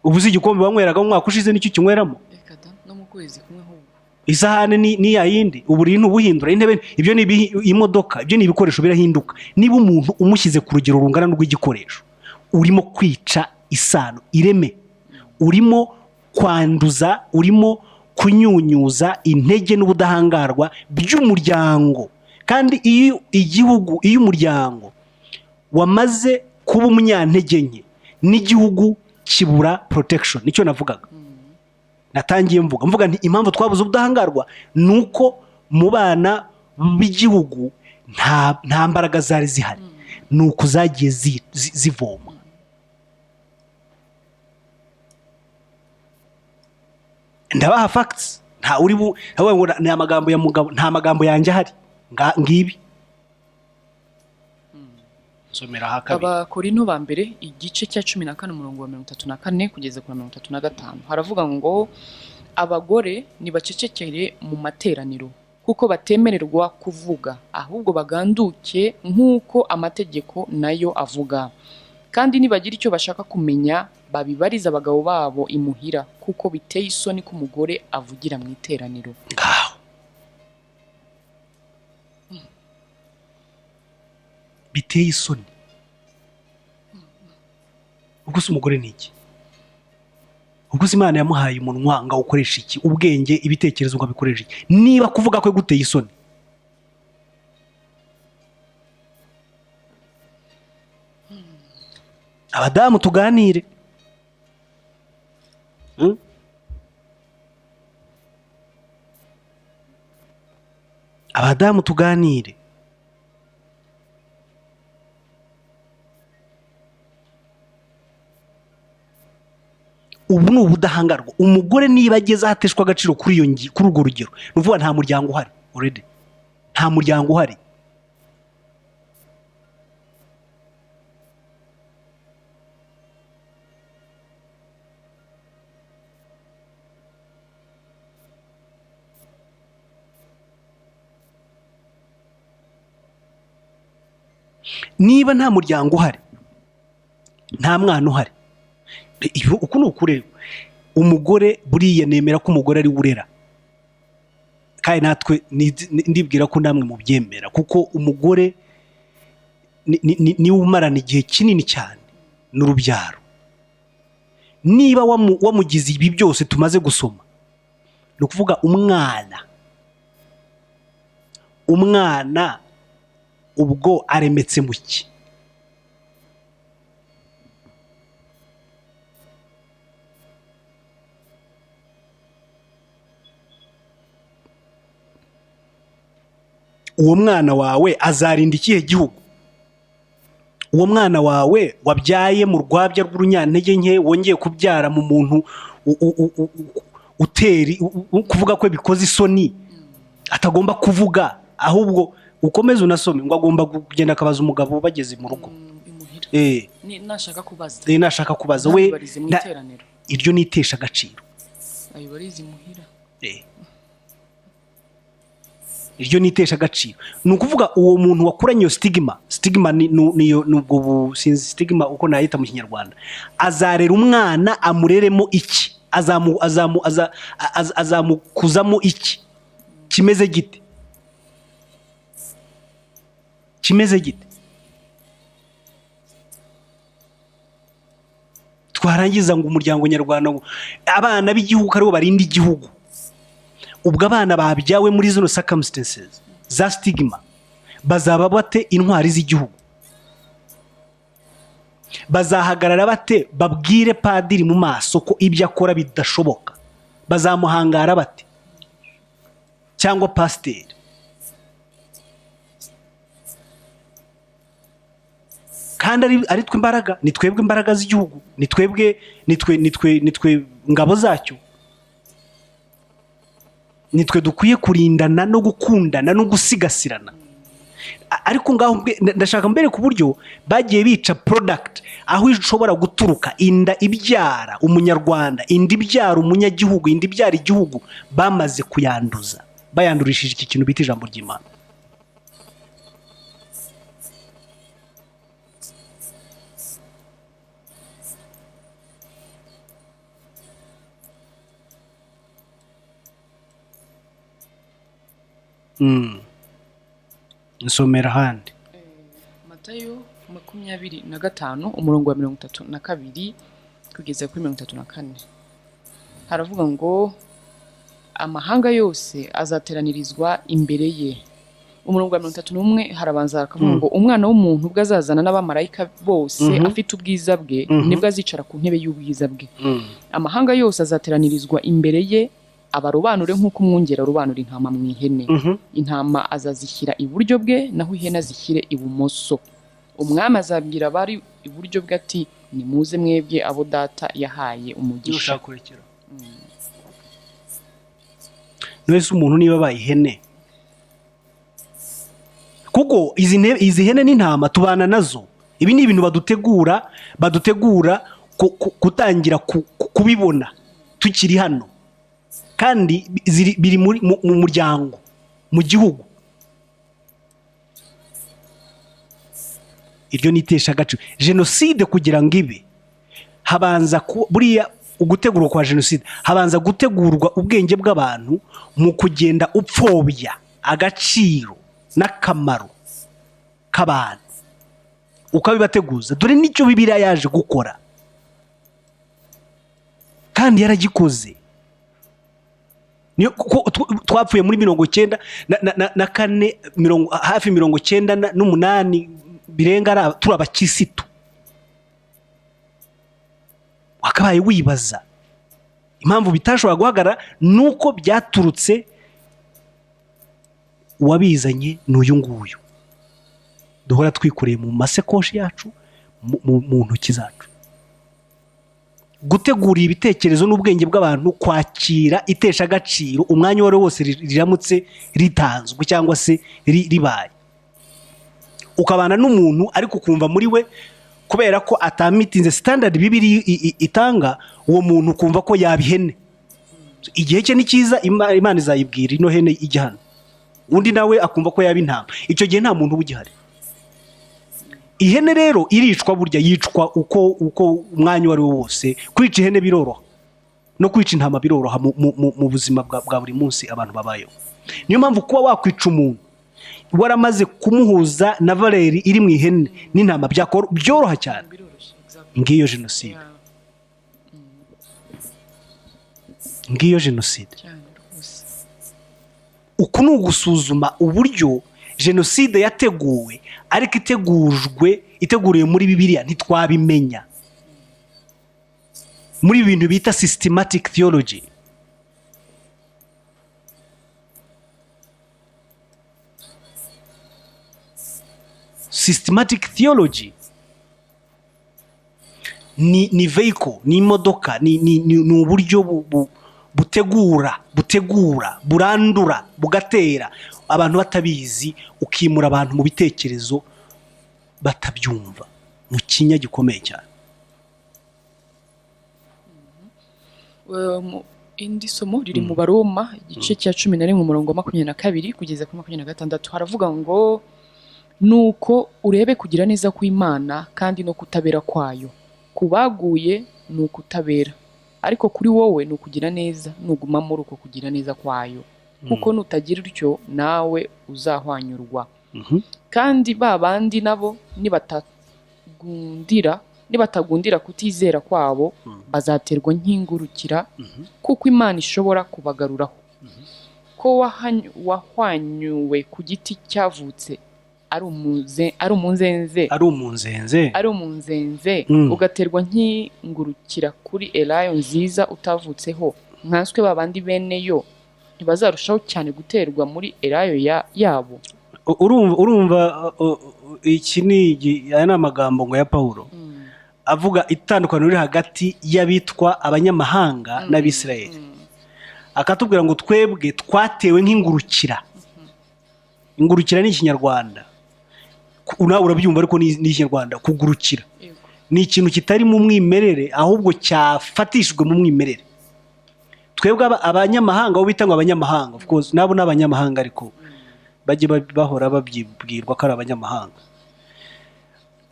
Ubu uzi igikombe wanyweragamo umwaka ushize nicyo ukinyweramo? Reka da, no mu kwezi kumwe ahubwo. Isahani ni ya yindi, uburiri ntubuhindura, intebe, ibyo ni imodoka, ibyo ni ibikoresho birahinduka. Niba umuntu umushyize ku rugero rungana n'urw'igikoresho, urimo kwica isano, ireme, urimo kwanduza, urimo kunyunyuza intege n'ubudahangarwa by'umuryango. Kandi iyo igihugu, iyo umuryango wamaze kuba umunyantege nke, n'igihugu Kibura protection. Nicyo navugaga, natangiye mvuga nti impamvu twabuze ubudahangarwa ni uko mu bana b'igihugu nta mbaraga zari zihari, ni uku zagiye zivoma. Ndabaha facts, nta uri bu ntavuga ngo ni amagambo ya mugabo, nta magambo yanjye ahari. Ngibi, nsomera aha kabiri. Abakorinto ba mbere, igice cya 14, umurongo wa 34 kugeza kuri 35, haravuga ngo: "Abagore nibacecekere mu materaniro, kuko batemererwa kuvuga, ahubwo baganduke nk'uko amategeko nayo avuga. Kandi nibagira icyo bashaka kumenya, babibarize abagabo babo imuhira, kuko biteye isoni ko umugore avugira mu iteraniro." Ngaho biteye isoni. Ubwo se umugore ni iki? Ubwo se Imana yamuhaye umunwa ngo awukoreshe iki? Ubwenge, ibitekerezo, ngo abikoreshe iki, niba kuvuga kwe guteye isoni? Abadamu tuganire. Abadamu tuganire. Ubu ni ubudahangarwa. Umugore niba ageze aho ateshwa agaciro kuri urwo rugero, ni ukuvuga nta muryango uhari already, nta muryango uhari. Niba nta muryango uhari, nta mwana uhari. Ibi uku ni ukuri. Umugore buriya, nemera ko umugore ari we urera, kandi natwe ndibwira ko namwe mubyemera, kuko umugore niwe umarana igihe kinini cyane n'urubyaro. Niba wamugize ibi byose tumaze gusoma, ni ukuvuga umwana ubwo aremetse mu ki? Uwo mwana wawe azarinda ikihe gihugu? Uwo mwana wawe wabyaye mu rwabya rw'urunyantege nke, wongeye kubyara mu muntu uteri kuvuga ko bikoze isoni, atagomba kuvuga, ahubwo ukomeze unasome ngo agomba kugenda akabaza umugabo bageze mu rugo. Imuhira. Nashaka kubaza. Nashaka kubaza we. Ntabibarize mu iteraniro. Iryo ni itesha agaciro. Ayibarize imuhira. Iryo ni itesha agaciro. Ni ukuvuga uwo muntu wakuranye iyo stigma, stigma ni niyo, nubwo sinzi stigma uko nayita mu Kinyarwanda, azarera umwana amureremo iki? Azamukuzamo iki? Kimeze gite? Kimeze gite? Twarangiza ngo umuryango nyarwanda, ngo abana b'igihugu aribo barinda igihugu. Ubwo abana babyawe muri zino circumstances za stigma bazaba bate intwari z'igihugu? Bazahagarara bate babwire padiri mu maso ko ibyo akora bidashoboka? Bazamuhangara bate? Cyangwa pasiteri? Kandi ari twe imbaraga, ni twebwe imbaraga z'igihugu, ni twebwe, ni twe ngabo zacyo, ni twe dukwiye kurindana no gukundana no gusigasirana. Ariko ngaho ndashaka mbere ku buryo bagiye bica product aho ishobora guturuka inda ibyara umunyarwanda, inda ibyara umunyagihugu, inda ibyara igihugu, bamaze kuyanduza, bayandurishije iki kintu bita ijambo ry'Imana. Nsomera ahandi. Matayo 25, umurongo wa 32 kugeza kuri 34, haravuga ngo: "Amahanga yose azateranirizwa imbere ye, Umurongo wa 31 harabanza hakavuga ngo umwana w'umuntu ubwo azazana n'abamarayika bose afite ubwiza bwe, nibwo azicara ku ntebe y'ubwiza bwe. Amahanga yose azateranirizwa imbere ye, abarobanure nk'uko umwungeri arobanura intama mu ihene. Intama azazishyira iburyo bwe, naho ihene azishyire ibumoso. Umwami azabwira abari iburyo bwe ati: "Nimuze mwebwe abo Data yahaye umugisha." Ushaka kurekera none se umuntu niba abaye ihene, kuko izi hene n'intama tubana nazo, ibi ni ibintu badutegura gutangira kubibona tukiri hano, kandi biri mu muryango, mu gihugu. Iryo ni iteshagaciro. Jenoside kugira ngo ibe, habanza buriya ugutegurwa kwa jenoside, habanza gutegurwa ubwenge bw'abantu mu kugenda upfobya agaciro n'akamaro k'abantu, ukabibateguza. Dore nicyo Bibiliya yaje gukora, kandi yaragikoze. Niyo kuko twapfuye muri 94, hafi 98 birenga turi abakirisitu. Wakabaye wibaza impamvu bitashobora guhagarara, nuko byaturutse uwabizanye ni uyu nguyu duhora twikoreye mu masekoshi yacu, mu ntoki zacu. Gutegura ibitekerezo n'ubwenge bw'abantu kwakira iteshagaciro umwanya uwo ari wo wose riramutse ritanzwe cyangwa se ribaye, ukabana n'umuntu ariko ukumva muri we, kubera ko atameetinze standard Bibiliya itanga, uwo muntu ukumva ko yaba ihene. Igihe cye ni cyiza, Imana izayibwira ino hene ijya hano. Undi nawe akumva ko yaba intama. Icyo gihe nta muntu uba ugihari. Ihene rero iricwa, burya yicwa uko umwanya uwo ari wo wose. Kwica ihene biroroha, no kwica intama biroroha mu buzima bwa buri munsi abantu babayeho. Niyo mpamvu kuba wakwica umuntu waramaze kumuhuza na valeur iri mu ihene n'intama byoroha cyane. Biroroshye, exactly. Ngiyo jenoside. Ngiyo jenoside. Cyane rwose. Uku ni ugusuzuma uburyo jenoside yateguwe, ariko itegujwe, iteguriwe muri Bibiliya ntitwabimenya, muri ibi bintu bita systematic theology. Systematic theology ni vehicle, ni imodoka, ni uburyo butegura, burandura, bugatera abantu batabizi, ukimura abantu mu bitekerezo batabyumva, mu kinya gikomeye cyane. Indi somo riri mu Baroma, igice cya 11, umurongo wa 22 kugeza kuri 26. Haravuga ngo: "Nuko urebe kugira neza kw'Imana kandi no kutabera kwayo. Ku baguye ni ukutabera, ariko kuri wowe ni ukugira neza, nuguma muri uko kugira neza kwayo, kuko nutagira utyo nawe uzahwanyurwa. Kandi ba bandi nabo nibatagundira kutizera kwabo, bazaterwa nk'ingurukira, kuko Imana ishobora kubagaruraho. Ko wahwanyuwe ku giti cyavutse ari umunzenze, ari umunzenze, ari umunzenze, ugaterwa nk'ingurukira kuri elayo nziza utavutseho, nkanswe ba bandi bene yo ntibazarushaho cyane guterwa muri elayo yabo?" Urumva, iki ni aya ni amagambo ngo ya Pawulo avuga itandukaniro riri hagati y'abitwa abanyamahanga n'Abisirayeli, akatubwira ngo twebwe twatewe nk'ingurukira. Ingurukira ni Ikinyarwanda. Nawe urabyumva, ariko ni Ikinyarwanda. Kugurukira ni ikintu kitari mu mwimerere, ahubwo cyafatishijwe mu mwimerere. Twebwe abanyamahanga, abo bita ngo abanyamahanga, of course nabo ni abanyamahanga, ariko bajye bahora babyibwirwa ko ari abanyamahanga.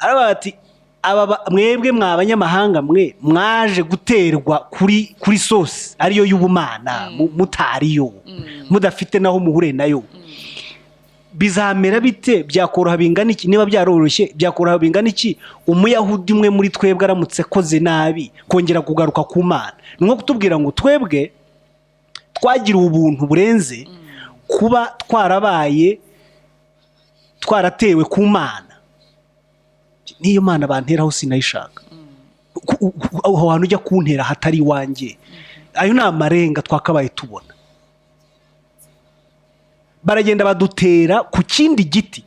Aravuga ati: "Aba mwebwe mwa abanyamahanga mwe, mwaje guterwa kuri source ariyo y'ubumana, mutariyo, mudafite naho muhure nayo, bizamera bite? Byakoroha bingana iki? Niba byaroroshye, byakoroha bingana iki Umuyahudi umwe muri twebwe aramutse akoze nabi kongera kugaruka ku Mana?" Ni nko kutubwira ngo twebwe twagiriwe ubuntu burenze kuba twarabaye Twaratewe ku Mana, n'iyo Mana banteraho sinayishaka. Aho hantu ujya kuntera hatari iwanjye, ayo ni amarenga twakabaye tubona. Baragenda badutera ku kindi giti,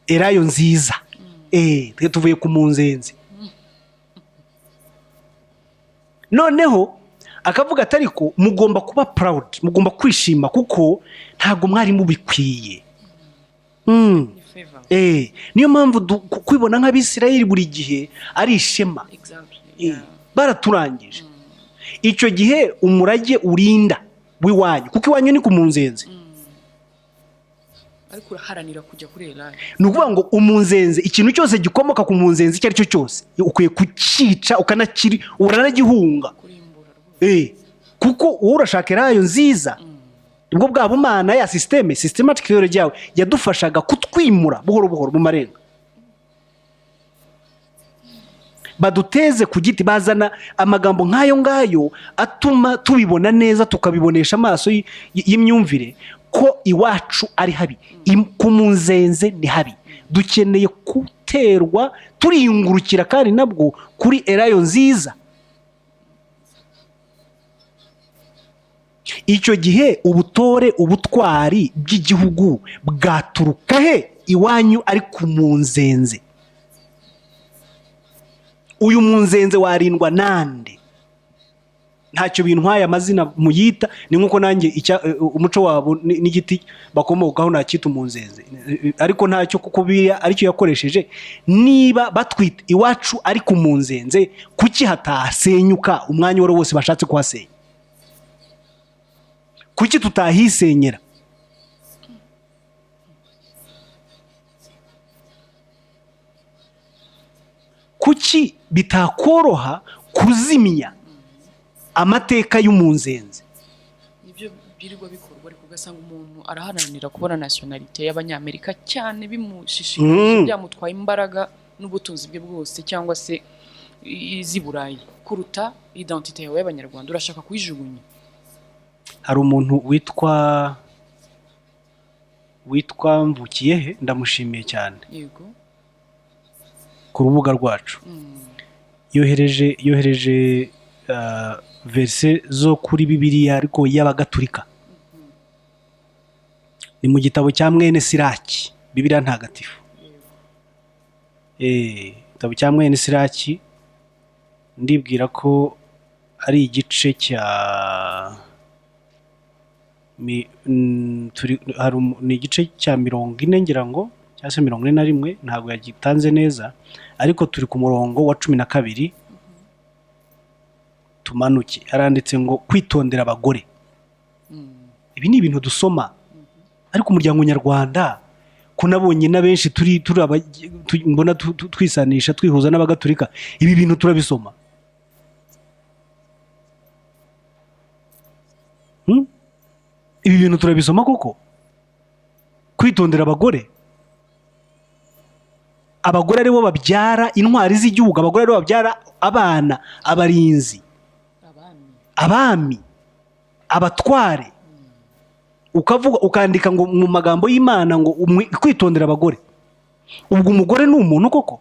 elayo nziza. Twe tuvuye ku munzenze. Noneho akavuga ati ariko mugomba kuba proud, mugomba kwishima kuko ntabwo mwari mubikwiye. Ni favor. Niyo mpamvu kwibona nk'Abisirayeli buri gihe ari ishema. Baraturangije. Icyo gihe umurage urinda w'iwanyu, kuko iwanyu ni ku munzenze. Ariko uraharanira kujya kuri elayo. Ni ukuvuga ngo umunzenze, ikintu cyose gikomoka ku munzenze icyo ari cyo cyose ukwiye kucyica, ukanakiri, uranagihunga. Kurimbura rwose. Kuko wowe urashaka elayo nziza. Nibwo bwa bumana ya système, systematic theology yawe yadufashaga kutwimura buhoro buhoro mu marenga. Baduteze ku giti, bazana amagambo nk'ayo ngayo atuma tubibona neza, tukabibonesha amaso y'imyumvire ko iwacu ari habi. Ku munzenze ni habi, dukeneye guterwa turiyungurukira kandi nabwo kuri elayo nziza. Icyo gihe ubutore, ubutwari bw'igihugu bwaturuka he iwanyu ari ku munzenze? Uyu munzenze warindwa nande? Ntacyo bintwaye amazina muyita, ni nkuko nanjye umuco wabo n'igiti bakomokaho nacyita umunzenze, ariko ntacyo, kuko biriya aricyo yakoresheje. Niba batwita iwacu ari ku munzenze, kuki hatasenyuka umwanya uwo ari wo wose bashatse kuhasenya? Kuki tutahisenyera? Kuki bitakoroha kuzimya amateka y'umunzenze? Nibyo byirirwa bikorwa, ariko ugasanga umuntu araharanira kubona nationalité y'Abanyamerika cyane, bimushishikaje, byamutwaye imbaraga n'ubutunzi bwe bwose, cyangwa se iz'i Burayi, kuruta identité yawe y'Abanyarwanda urashaka kuyijugunya. Hari umuntu witwa Mvukiyehe, ndamushimiye cyane. Ku rubuga rwacu. Yohereje verse zo kuri Bibiliya ariko y'Abagatulika. Ni mu gitabo cya mwene Siraki, Bibiliya ntagatifu. Igitabo cya mwene Siraki, ndibwira ko ari igice cya mi, turi, hari ni igice cya 40 ngira ngo, cyangwa se 41, ntabwo yagitanze neza, ariko turi ku murongo wa 12. Tumanuke. Aranditse ngo kwitondera abagore. Ibi ni ibintu dusoma, ariko umuryango nyarwanda ko nabonye na benshi turi, turi aba, tu, mbona tu, tu, twisanisha, twihuza n'Abagatulika, ibi bintu turabisoma. Ibi bintu turabisoma koko? Kwitondera abagore, abagore aribo babyara intwari z'igihugu, abagore aribo babyara abana, abarinzi, abami, abatware. Ukavuga, ukandika ngo mu magambo y'Imana ngo kwitondera abagore. Ubwo umugore ni umuntu koko?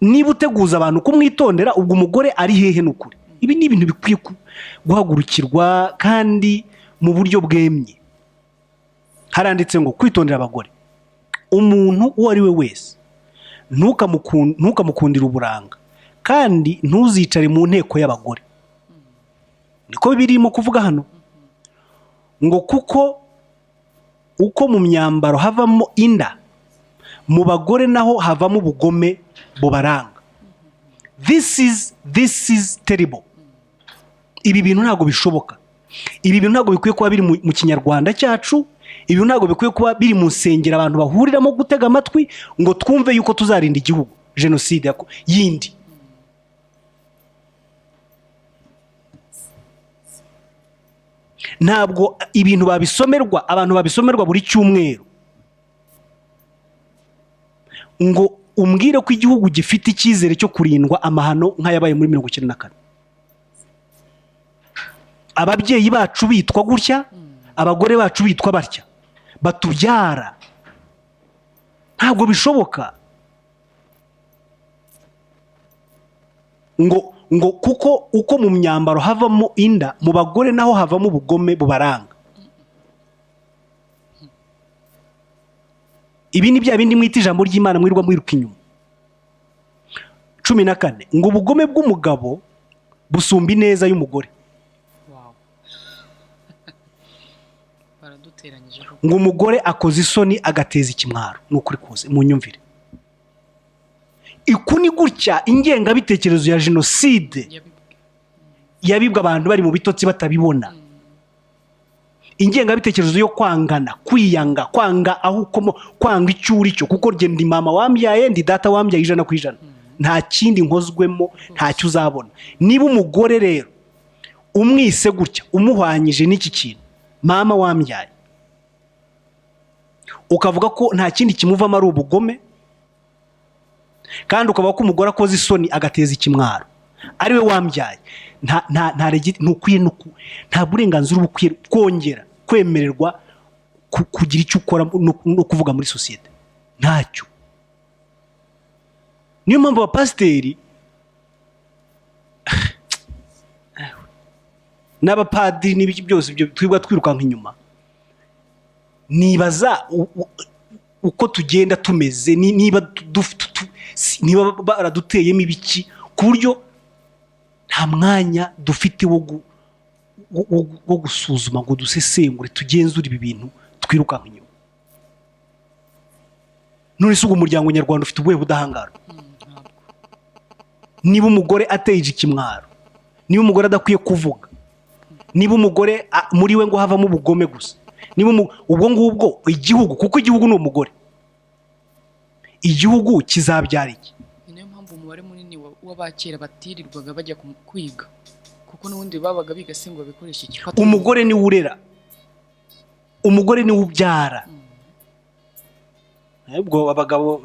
Niba uteguza abantu kumwitondera, ubwo umugore ari hehe n'ukuri? Ibi ni ibintu bikwiye guhagurukirwa kandi mu buryo bwemye. Haranditse ngo kwitondera abagore. Umuntu uwo ari we wese ntukamukundire uburanga, kandi ntuzicare mu nteko y'abagore. Niko birimo kuvuga hano, ngo kuko uko mu myambaro havamo inda, mu bagore naho havamo ubugome bubaranga. This is terrible. Ibi bintu ntabwo bishoboka. Ibi bintu ntabwo bikwiye kuba biri mu kinyarwanda cyacu. Ibi bintu ntabwo bikwiye kuba biri mu nsengero abantu bahuriramo gutega amatwi ngo twumve yuko tuzarinda igihugu jenoside yindi. Ntabwo ibintu babisomerwa, abantu babisomerwa buri cyumweru ngo umbwire ko igihugu gifite icyizere cyo kurindwa amahano nk'ayabaye muri 94. Ababyeyi bacu bitwa gutya, Abagore bacu bitwa batya, batubyara, ntabwo bishoboka. Ngo kuko uko mu myambaro havamo inda, mu bagore naho havamo ubugome bubaranga. Ibi ni bya bindi mwita ijambo ry'Imana mwirirwa mwiruka inyuma. 14, ngo ubugome bw'umugabo busumba ineza y'umugore. Wow. Baraduteranyije koko. Ngo umugore akoza isoni agateza ikimwaro. Ni ukuri kose, mu nyumvire iku ni gutya ingengabitekerezo ya jenoside Yabibwe. yabibwa abantu bari mu bitotsi batabibona. Ingengabitekerezo yo kwangana, kwiyanga, kwanga aho ukomo, kwanga icyo uri cyo, kuko njye ndi mama wambyaye, ndi data wambyaye 100%, nta kindi nkozwemo, ntacyo uzabona. Niba umugore rero umwise gutya, umuhwanyije n'iki kintu mama wambyaye, ukavuga ko nta kindi kimuvamo ari ubugome, kandi ukavuga ko umugore akoze isoni agateza ikimwaro ari we wambyaye, nta nta nta ntukwiye no nta burenganzira uba ukwiye kongera kwemererwa kugira icyo ukora no kuvuga muri sosiyete, ntacyo. Niyo mpamvu abapasiteri n'abapadiri n'ibiki byose ibyo twibwa twirukanka inyuma, nibaza uko tugenda tumeze, niba niba baraduteyemo ibiki ku buryo nta mwanya dufite wo gusuzuma ngo dusesengure, tugenzure ibi bintu twirukanka inyuma. None se ubwo umuryango nyarwanda ufite ubuhe budahangarwa? Ntabwo. Niba umugore ateje ikimwaro, niba umugore adakwiye kuvuga, niba umugore muri we ngo havamo ubugome gusa, niba ubwo ngubwo igihugu, kuko igihugu ni umugore, igihugu kizabyara iki? Ni nayo mpamvu umubare munini w'abakera batirirwaga bajya kwiga, kuko n'ubundi babaga biga se ngo babikoreshe iki? Umugore niwe urera, umugore niwe ubyara. Ubwo abagabo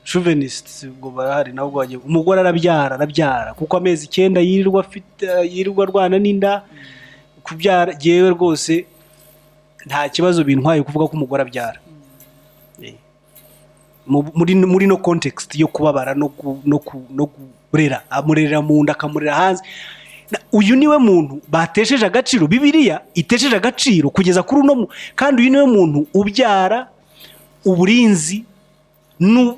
chauvinistes ubwo barahari nabo bagiye. Umugore arabyara, arabyara kuko amezi 9 yirirwa afite, yirirwa arwana n'inda kubyara. Jewe rwose nta kibazo bintwaye kuvuga ko umugore abyara. Muri no context yo kubabara no kurera, amurerera mu nda, akamurera hanze. Uyu niwe muntu batesheje agaciro, Bibiliya itesheje agaciro kugeza kuri uno kandi uyu niwe muntu ubyara uburinzi na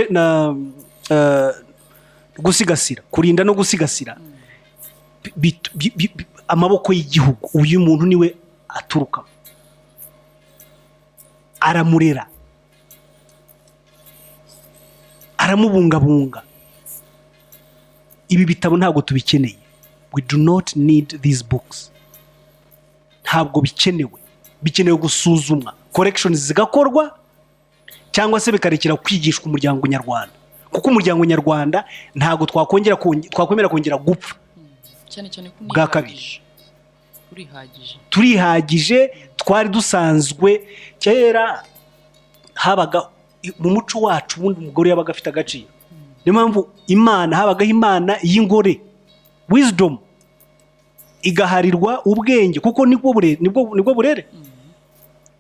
na gusigasira, kurinda no gusigasira amaboko y'igihugu. Uyu muntu niwe aturuka, aramurera, aramubungabunga. Ibi bitabo ntabwo tubikeneye. We do not need these books. Ntabwo bikenewe. Bikenewe gusuzumwa, corrections zigakorwa, cyangwa se bikarekera kwigishwa umuryango nyarwanda, kuko umuryango nyarwanda ntabwo twakwemera kongera gupfa. Cyane cyane ko Bwa kabiri. urihagije. Turihagije, twari dusanzwe kera habaga mu muco wacu ubundi umugore yabaga afite agaciro. Niyo mpamvu Imana habagaho Imana y'ingore, wisdom igaharirwa ubwenge, kuko nibwo burere,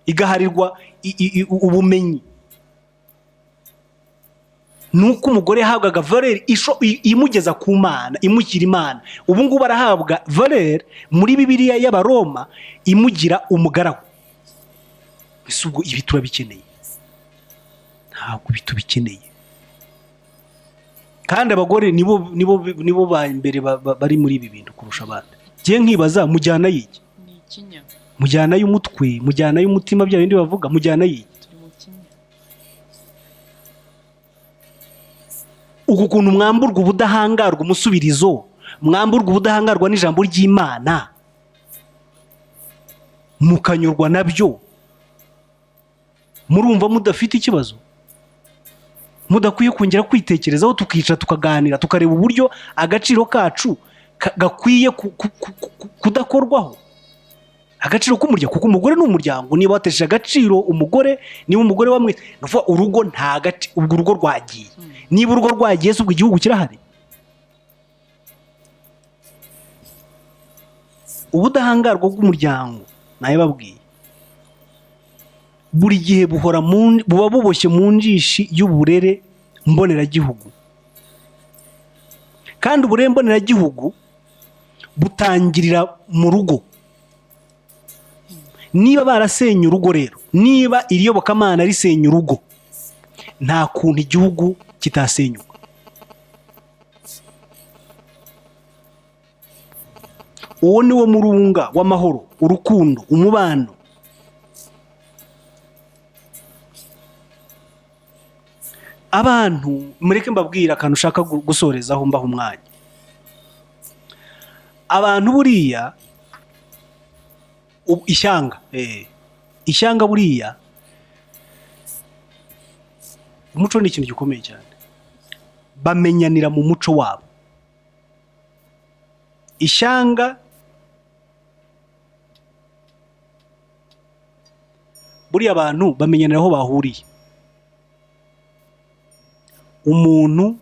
igaharirwa ubumenyi. Nuko umugore yahabwaga valeur imugeza ku Mana, imugira Imana. Ubu ngubu arahabwa valeur muri Bibiliya y'Abaroma imugira umugaragu. Ese ubwo ibi turabikeneye? Ntabwo ibi tubikeneye. Kandi abagore nibo ba mbere bari muri ibi bintu kurusha abandi. Ngiye nkibaza, mujyana y'iki? Ni ikinya. Mujyana y'umutwe, mujyana y'umutima, bya bindi bavuga, mujyana y'iki? Turi mu kinya. Uku kuntu mwamburwa ubudahangarwa umusubirizo, mwamburwa ubudahangarwa n'ijambo ry'Imana, mukanyurwa nabyo, murumva mudafite ikibazo? Mudakwiye kongera kwitekerezaho, tukicara tukaganira, tukareba uburyo agaciro kacu gakwiye kudakorwaho. Agaciro k'umuryango, kuko umugore ni umuryango. Niba watesheje agaciro umugore, niba umugore wamwe, ni ukuvuga urugo nta gaci, ubwo urugo rwagiye. Niba urugo rwagiye, se ubwo igihugu kirahari? Ubudahangarwa bw'umuryango nabibabwiye, buri gihe buhora buba buboshye mu njishi y'uburere mboneragihugu, kandi uburere mboneragihugu butangirira mu rugo. Niba barasenye urugo rero, niba iri yobokamana risenya urugo, nta kuntu igihugu kitasenyuka. Uwo ni wo murunga w'amahoro, urukundo, umubano. Abantu, mureke mbabwira akantu ushaka gusorezaho mbaha umwanya. Abantu buriya ishyanga, ishyanga buriya umuco ni ikintu gikomeye cyane, bamenyanira mu muco wabo. Ishyanga buriya abantu bamenyanira aho bahuriye. Umuntu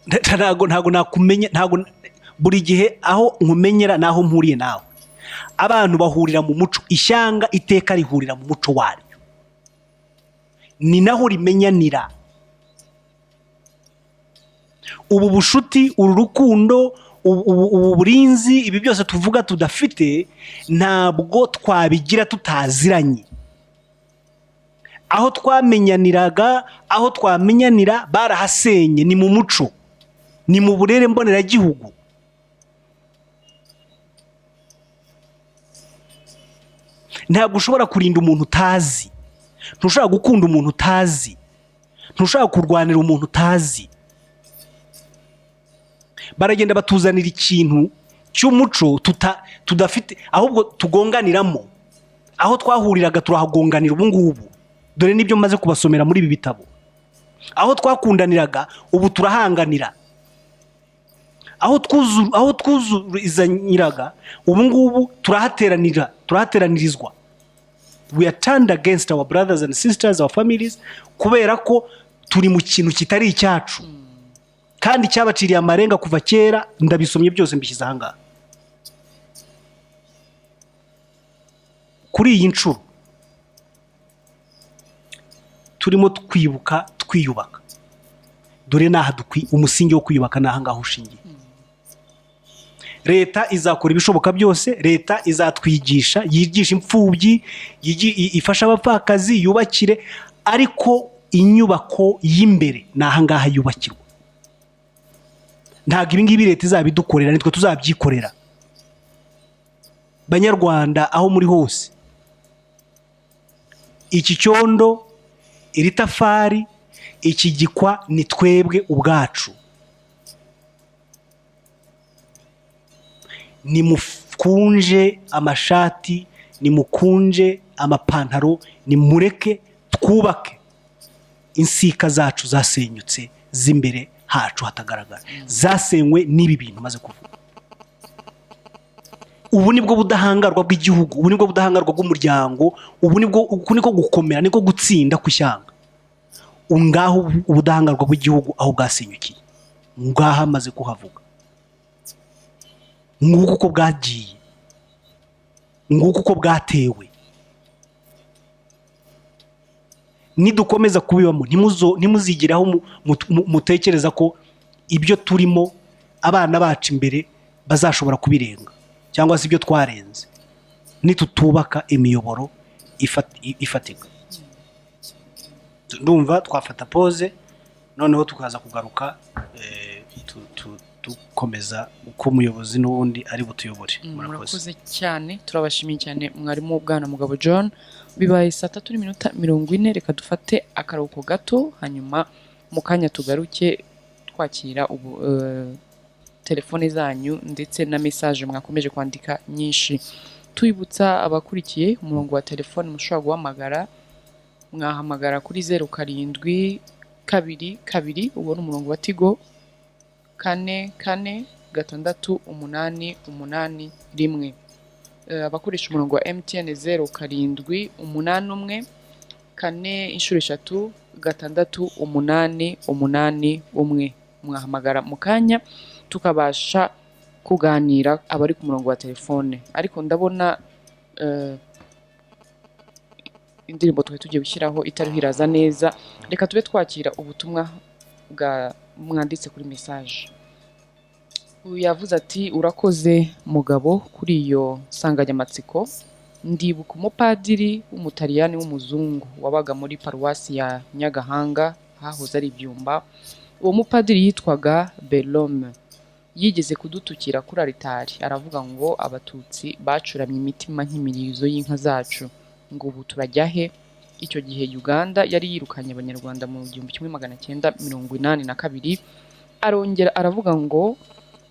ntago nakumenya, ntago buri gihe aho nkumenyera naho mpuriye nawe. Abantu bahurira mu muco, ishyanga iteka rihurira mu muco waryo, ni naho rimenyanira. Ubu bushuti, uru rukundo, ubu burinzi, ibi byose tuvuga tudafite, ntabwo twabigira tutaziranye. Aho twamenyaniraga, aho twamenyanira barahasenye, ni mu muco, ni mu burere mboneragihugu. Ntabwo ushobora kurinda umuntu utazi, ntushobora gukunda umuntu utazi, ntushobora kurwanira umuntu utazi. Baragenda batuzanira ikintu cy'umuco tudafite, ahubwo tugonganiramo. Aho twahuriraga turahagonganira ubu ngubu, dore n'ibyo maze kubasomera muri ibi bitabo. Aho twakundaniraga ubu turahanganira, aho twuzurizanyiraga ubu ngubu turahateranira, turahateranirizwa. We are turned against our brothers and sisters, our families, kubera ko turi mu kintu kitari icyacu kandi cyabaciriye amarenga kuva kera. Ndabisomye byose mbishyize aha ngaha. Kuri iyi nshuro turimo twibuka twiyubaka, dore n'aha umusingi wo kwiyubaka ni aha ngaha ushingiye. Leta izakora ibishoboka byose, leta izatwigisha, yigisha imfubyi, ifasha abapfakazi, yubakire, ariko inyubako y'imbere ni aha ngaha yubakirwa. Ntabwo ibi ngibi leta izabidukorera, nitwe tuzabyikorera. Banyarwanda aho muri hose, iki cyondo, iri tafari, iki gikwa ni twebwe ubwacu. Nimukunje amashati, nimukunje amapantaro, nimureke twubake insika zacu zasenyutse z'imbere hacu hatagaragara, zasenywe n'ibi bintu maze kuvuga. Ubu nibwo budahangarwa bw'igihugu, ubu nibwo budahangarwa bw'umuryango, ubu nibwo, uku niko gukomera, niko gutsinda kw'ishyanga. Ngaho ubudahangarwa bw'igihugu aho bwasenyukiye, ngaho amaze kuhavuga, nguko uko bwagiye, nguko uko bwatewe. Nidukomeza kubibamo, ntimuzigiraho mutekereza ko ibyo turimo abana bacu imbere bazashobora kubirenga, cyangwa se ibyo twarenze, nitutubaka imiyoboro ifatika. Ndumva twafata pause, noneho tukaza kugaruka dukomeza uko umuyobozi n'ubundi ari butuyobore. Murakoze cyane, turabashimiye cyane mwarimu Bwana Mugabo John. Bibaye 3:40, reka dufate akaruhuko gato, hanyuma mu kanya tugaruke twakira ubu telefone zanyu ndetse na message mwakomeje kwandika nyinshi. Tuyibutsa abakurikiye umurongo wa telefone mushobora guhamagara, mwahamagara kuri 0 7 2 2, uwo ni umurongo wa Tigo, 4 4 6 8 8 1. Abakoresha umurongo wa MTN 0 7 8 1 4 inshuro 3 6 8 8 1. Mwahamagara mu kanya tukabasha Kuganira abari ku murongo wa telefone, ariko ndabona indirimbo twari tugiye gushyiraho itariho iraza neza. Reka tube twakira ubutumwa bwa mwanditse kuri message. Uyu yavuze ati: "Urakoze mugabo kuri iyo nsanganyamatsiko. Ndibuka umupadiri w'Umutaliyani w'umuzungu wabaga muri paruwasi ya Nyagahanga, hahoze ari Ibyumba. Uwo mupadiri yitwaga Belome. Yigeze kudutukira kuri aritari, aravuga ngo Abatutsi bacuramye imitima nk'imirizo y'inka zacu, ngo ubu turajya he? Icyo gihe Uganda yari yirukanye Abanyarwanda mu 1982. Arongera aravuga ngo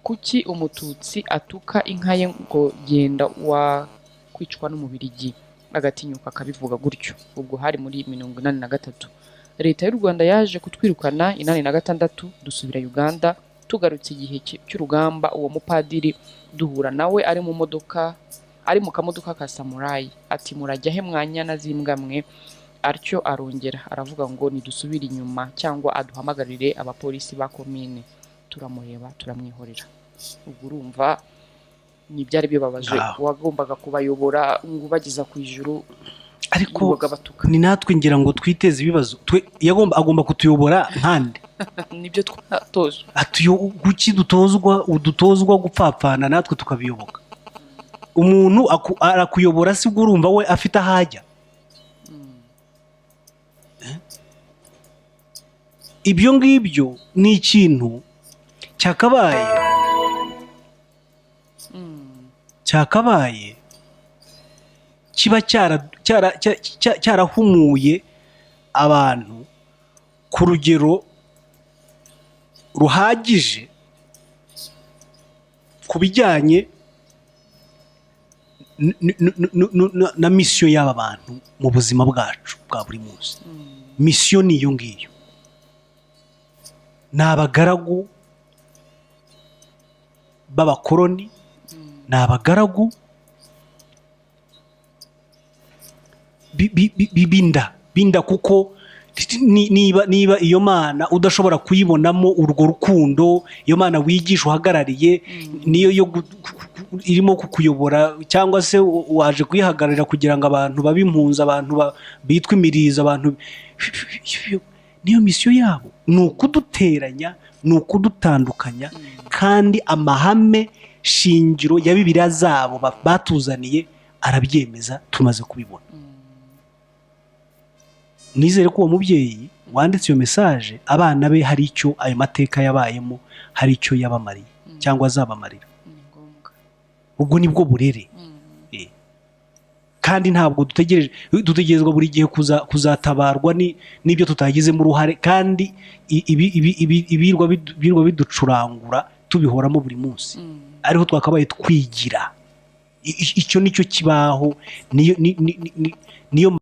kuki Umututsi atuka inka ye ngo genda wa kwicwa n'Umubirigi, agatinyuka akabivuga gutyo? Ubwo hari muri 83. Leta y'u Rwanda yaje kutwirukana 86, dusubira Uganda. Tugarutse igihe cy'urugamba, uwo mupadiri duhura nawe ari mu modoka, ari mu kamodoka ka samurayi, ati murajya he mwanyana z'imbwa mwe? Atyo arongera aravuga ngo nidusubire inyuma cyangwa aduhamagarire abapolisi ba komine. Turamureba, turamwihorera." Ubwo urumva ni ibyari bibabaje. Ngaho. Wagombaga kubayobora ngo ubageza ku ijuru, Ariko yirirwaga batuka. Ni natwe ngira ngo twiteze ibibazo. Twe agomba kutuyobora nkande? Nibyo twatojwe. Kuki dutozwa gupfapfana, natwe tukabiyoboka? Umuntu arakuyobora, si bwo urumva we afite aho ajya? Eh? Ibyo ngibyo ni ikintu cyakabaye kiba cyarahumuye abantu ku rugero ruhagije ku bijyanye na mission y'aba bantu mu buzima bwacu bwa buri munsi. Mission ni iyo ngiyo: ni abagaragu b'abakoroni, ni abagaragu b'inda, kuko niba iyo Mana udashobora kuyibonamo urwo rukundo, iyo Mana wigisha, uhagarariye, niyo yo irimo kukuyobora, cyangwa se waje kuyihagararira kugira ngo abantu babe impunzi, abantu bitwa imirizo, abantu, niyo mission yabo ni ukuduteranya, ni ukudutandukanya. Kandi amahame shingiro ya Bibiliya zabo batuzaniye arabyemeza, tumaze kubibona. Nizere ko uwo mubyeyi wanditse iyo message, abana be hari icyo ayo mateka yabayemo, hari icyo yabamariye cyangwa azabamarira. Ni ngombwa. Ubwo nibwo burere. Kandi ntabwo dutegereje, dutegerezwa buri gihe kuzatabarwa n'ibyo tutagizemo uruhare, kandi ibirwa biducurangura tubihoramo buri munsi, ariho twakabaye twigira. Icyo nicyo kibaho, niyo niyo.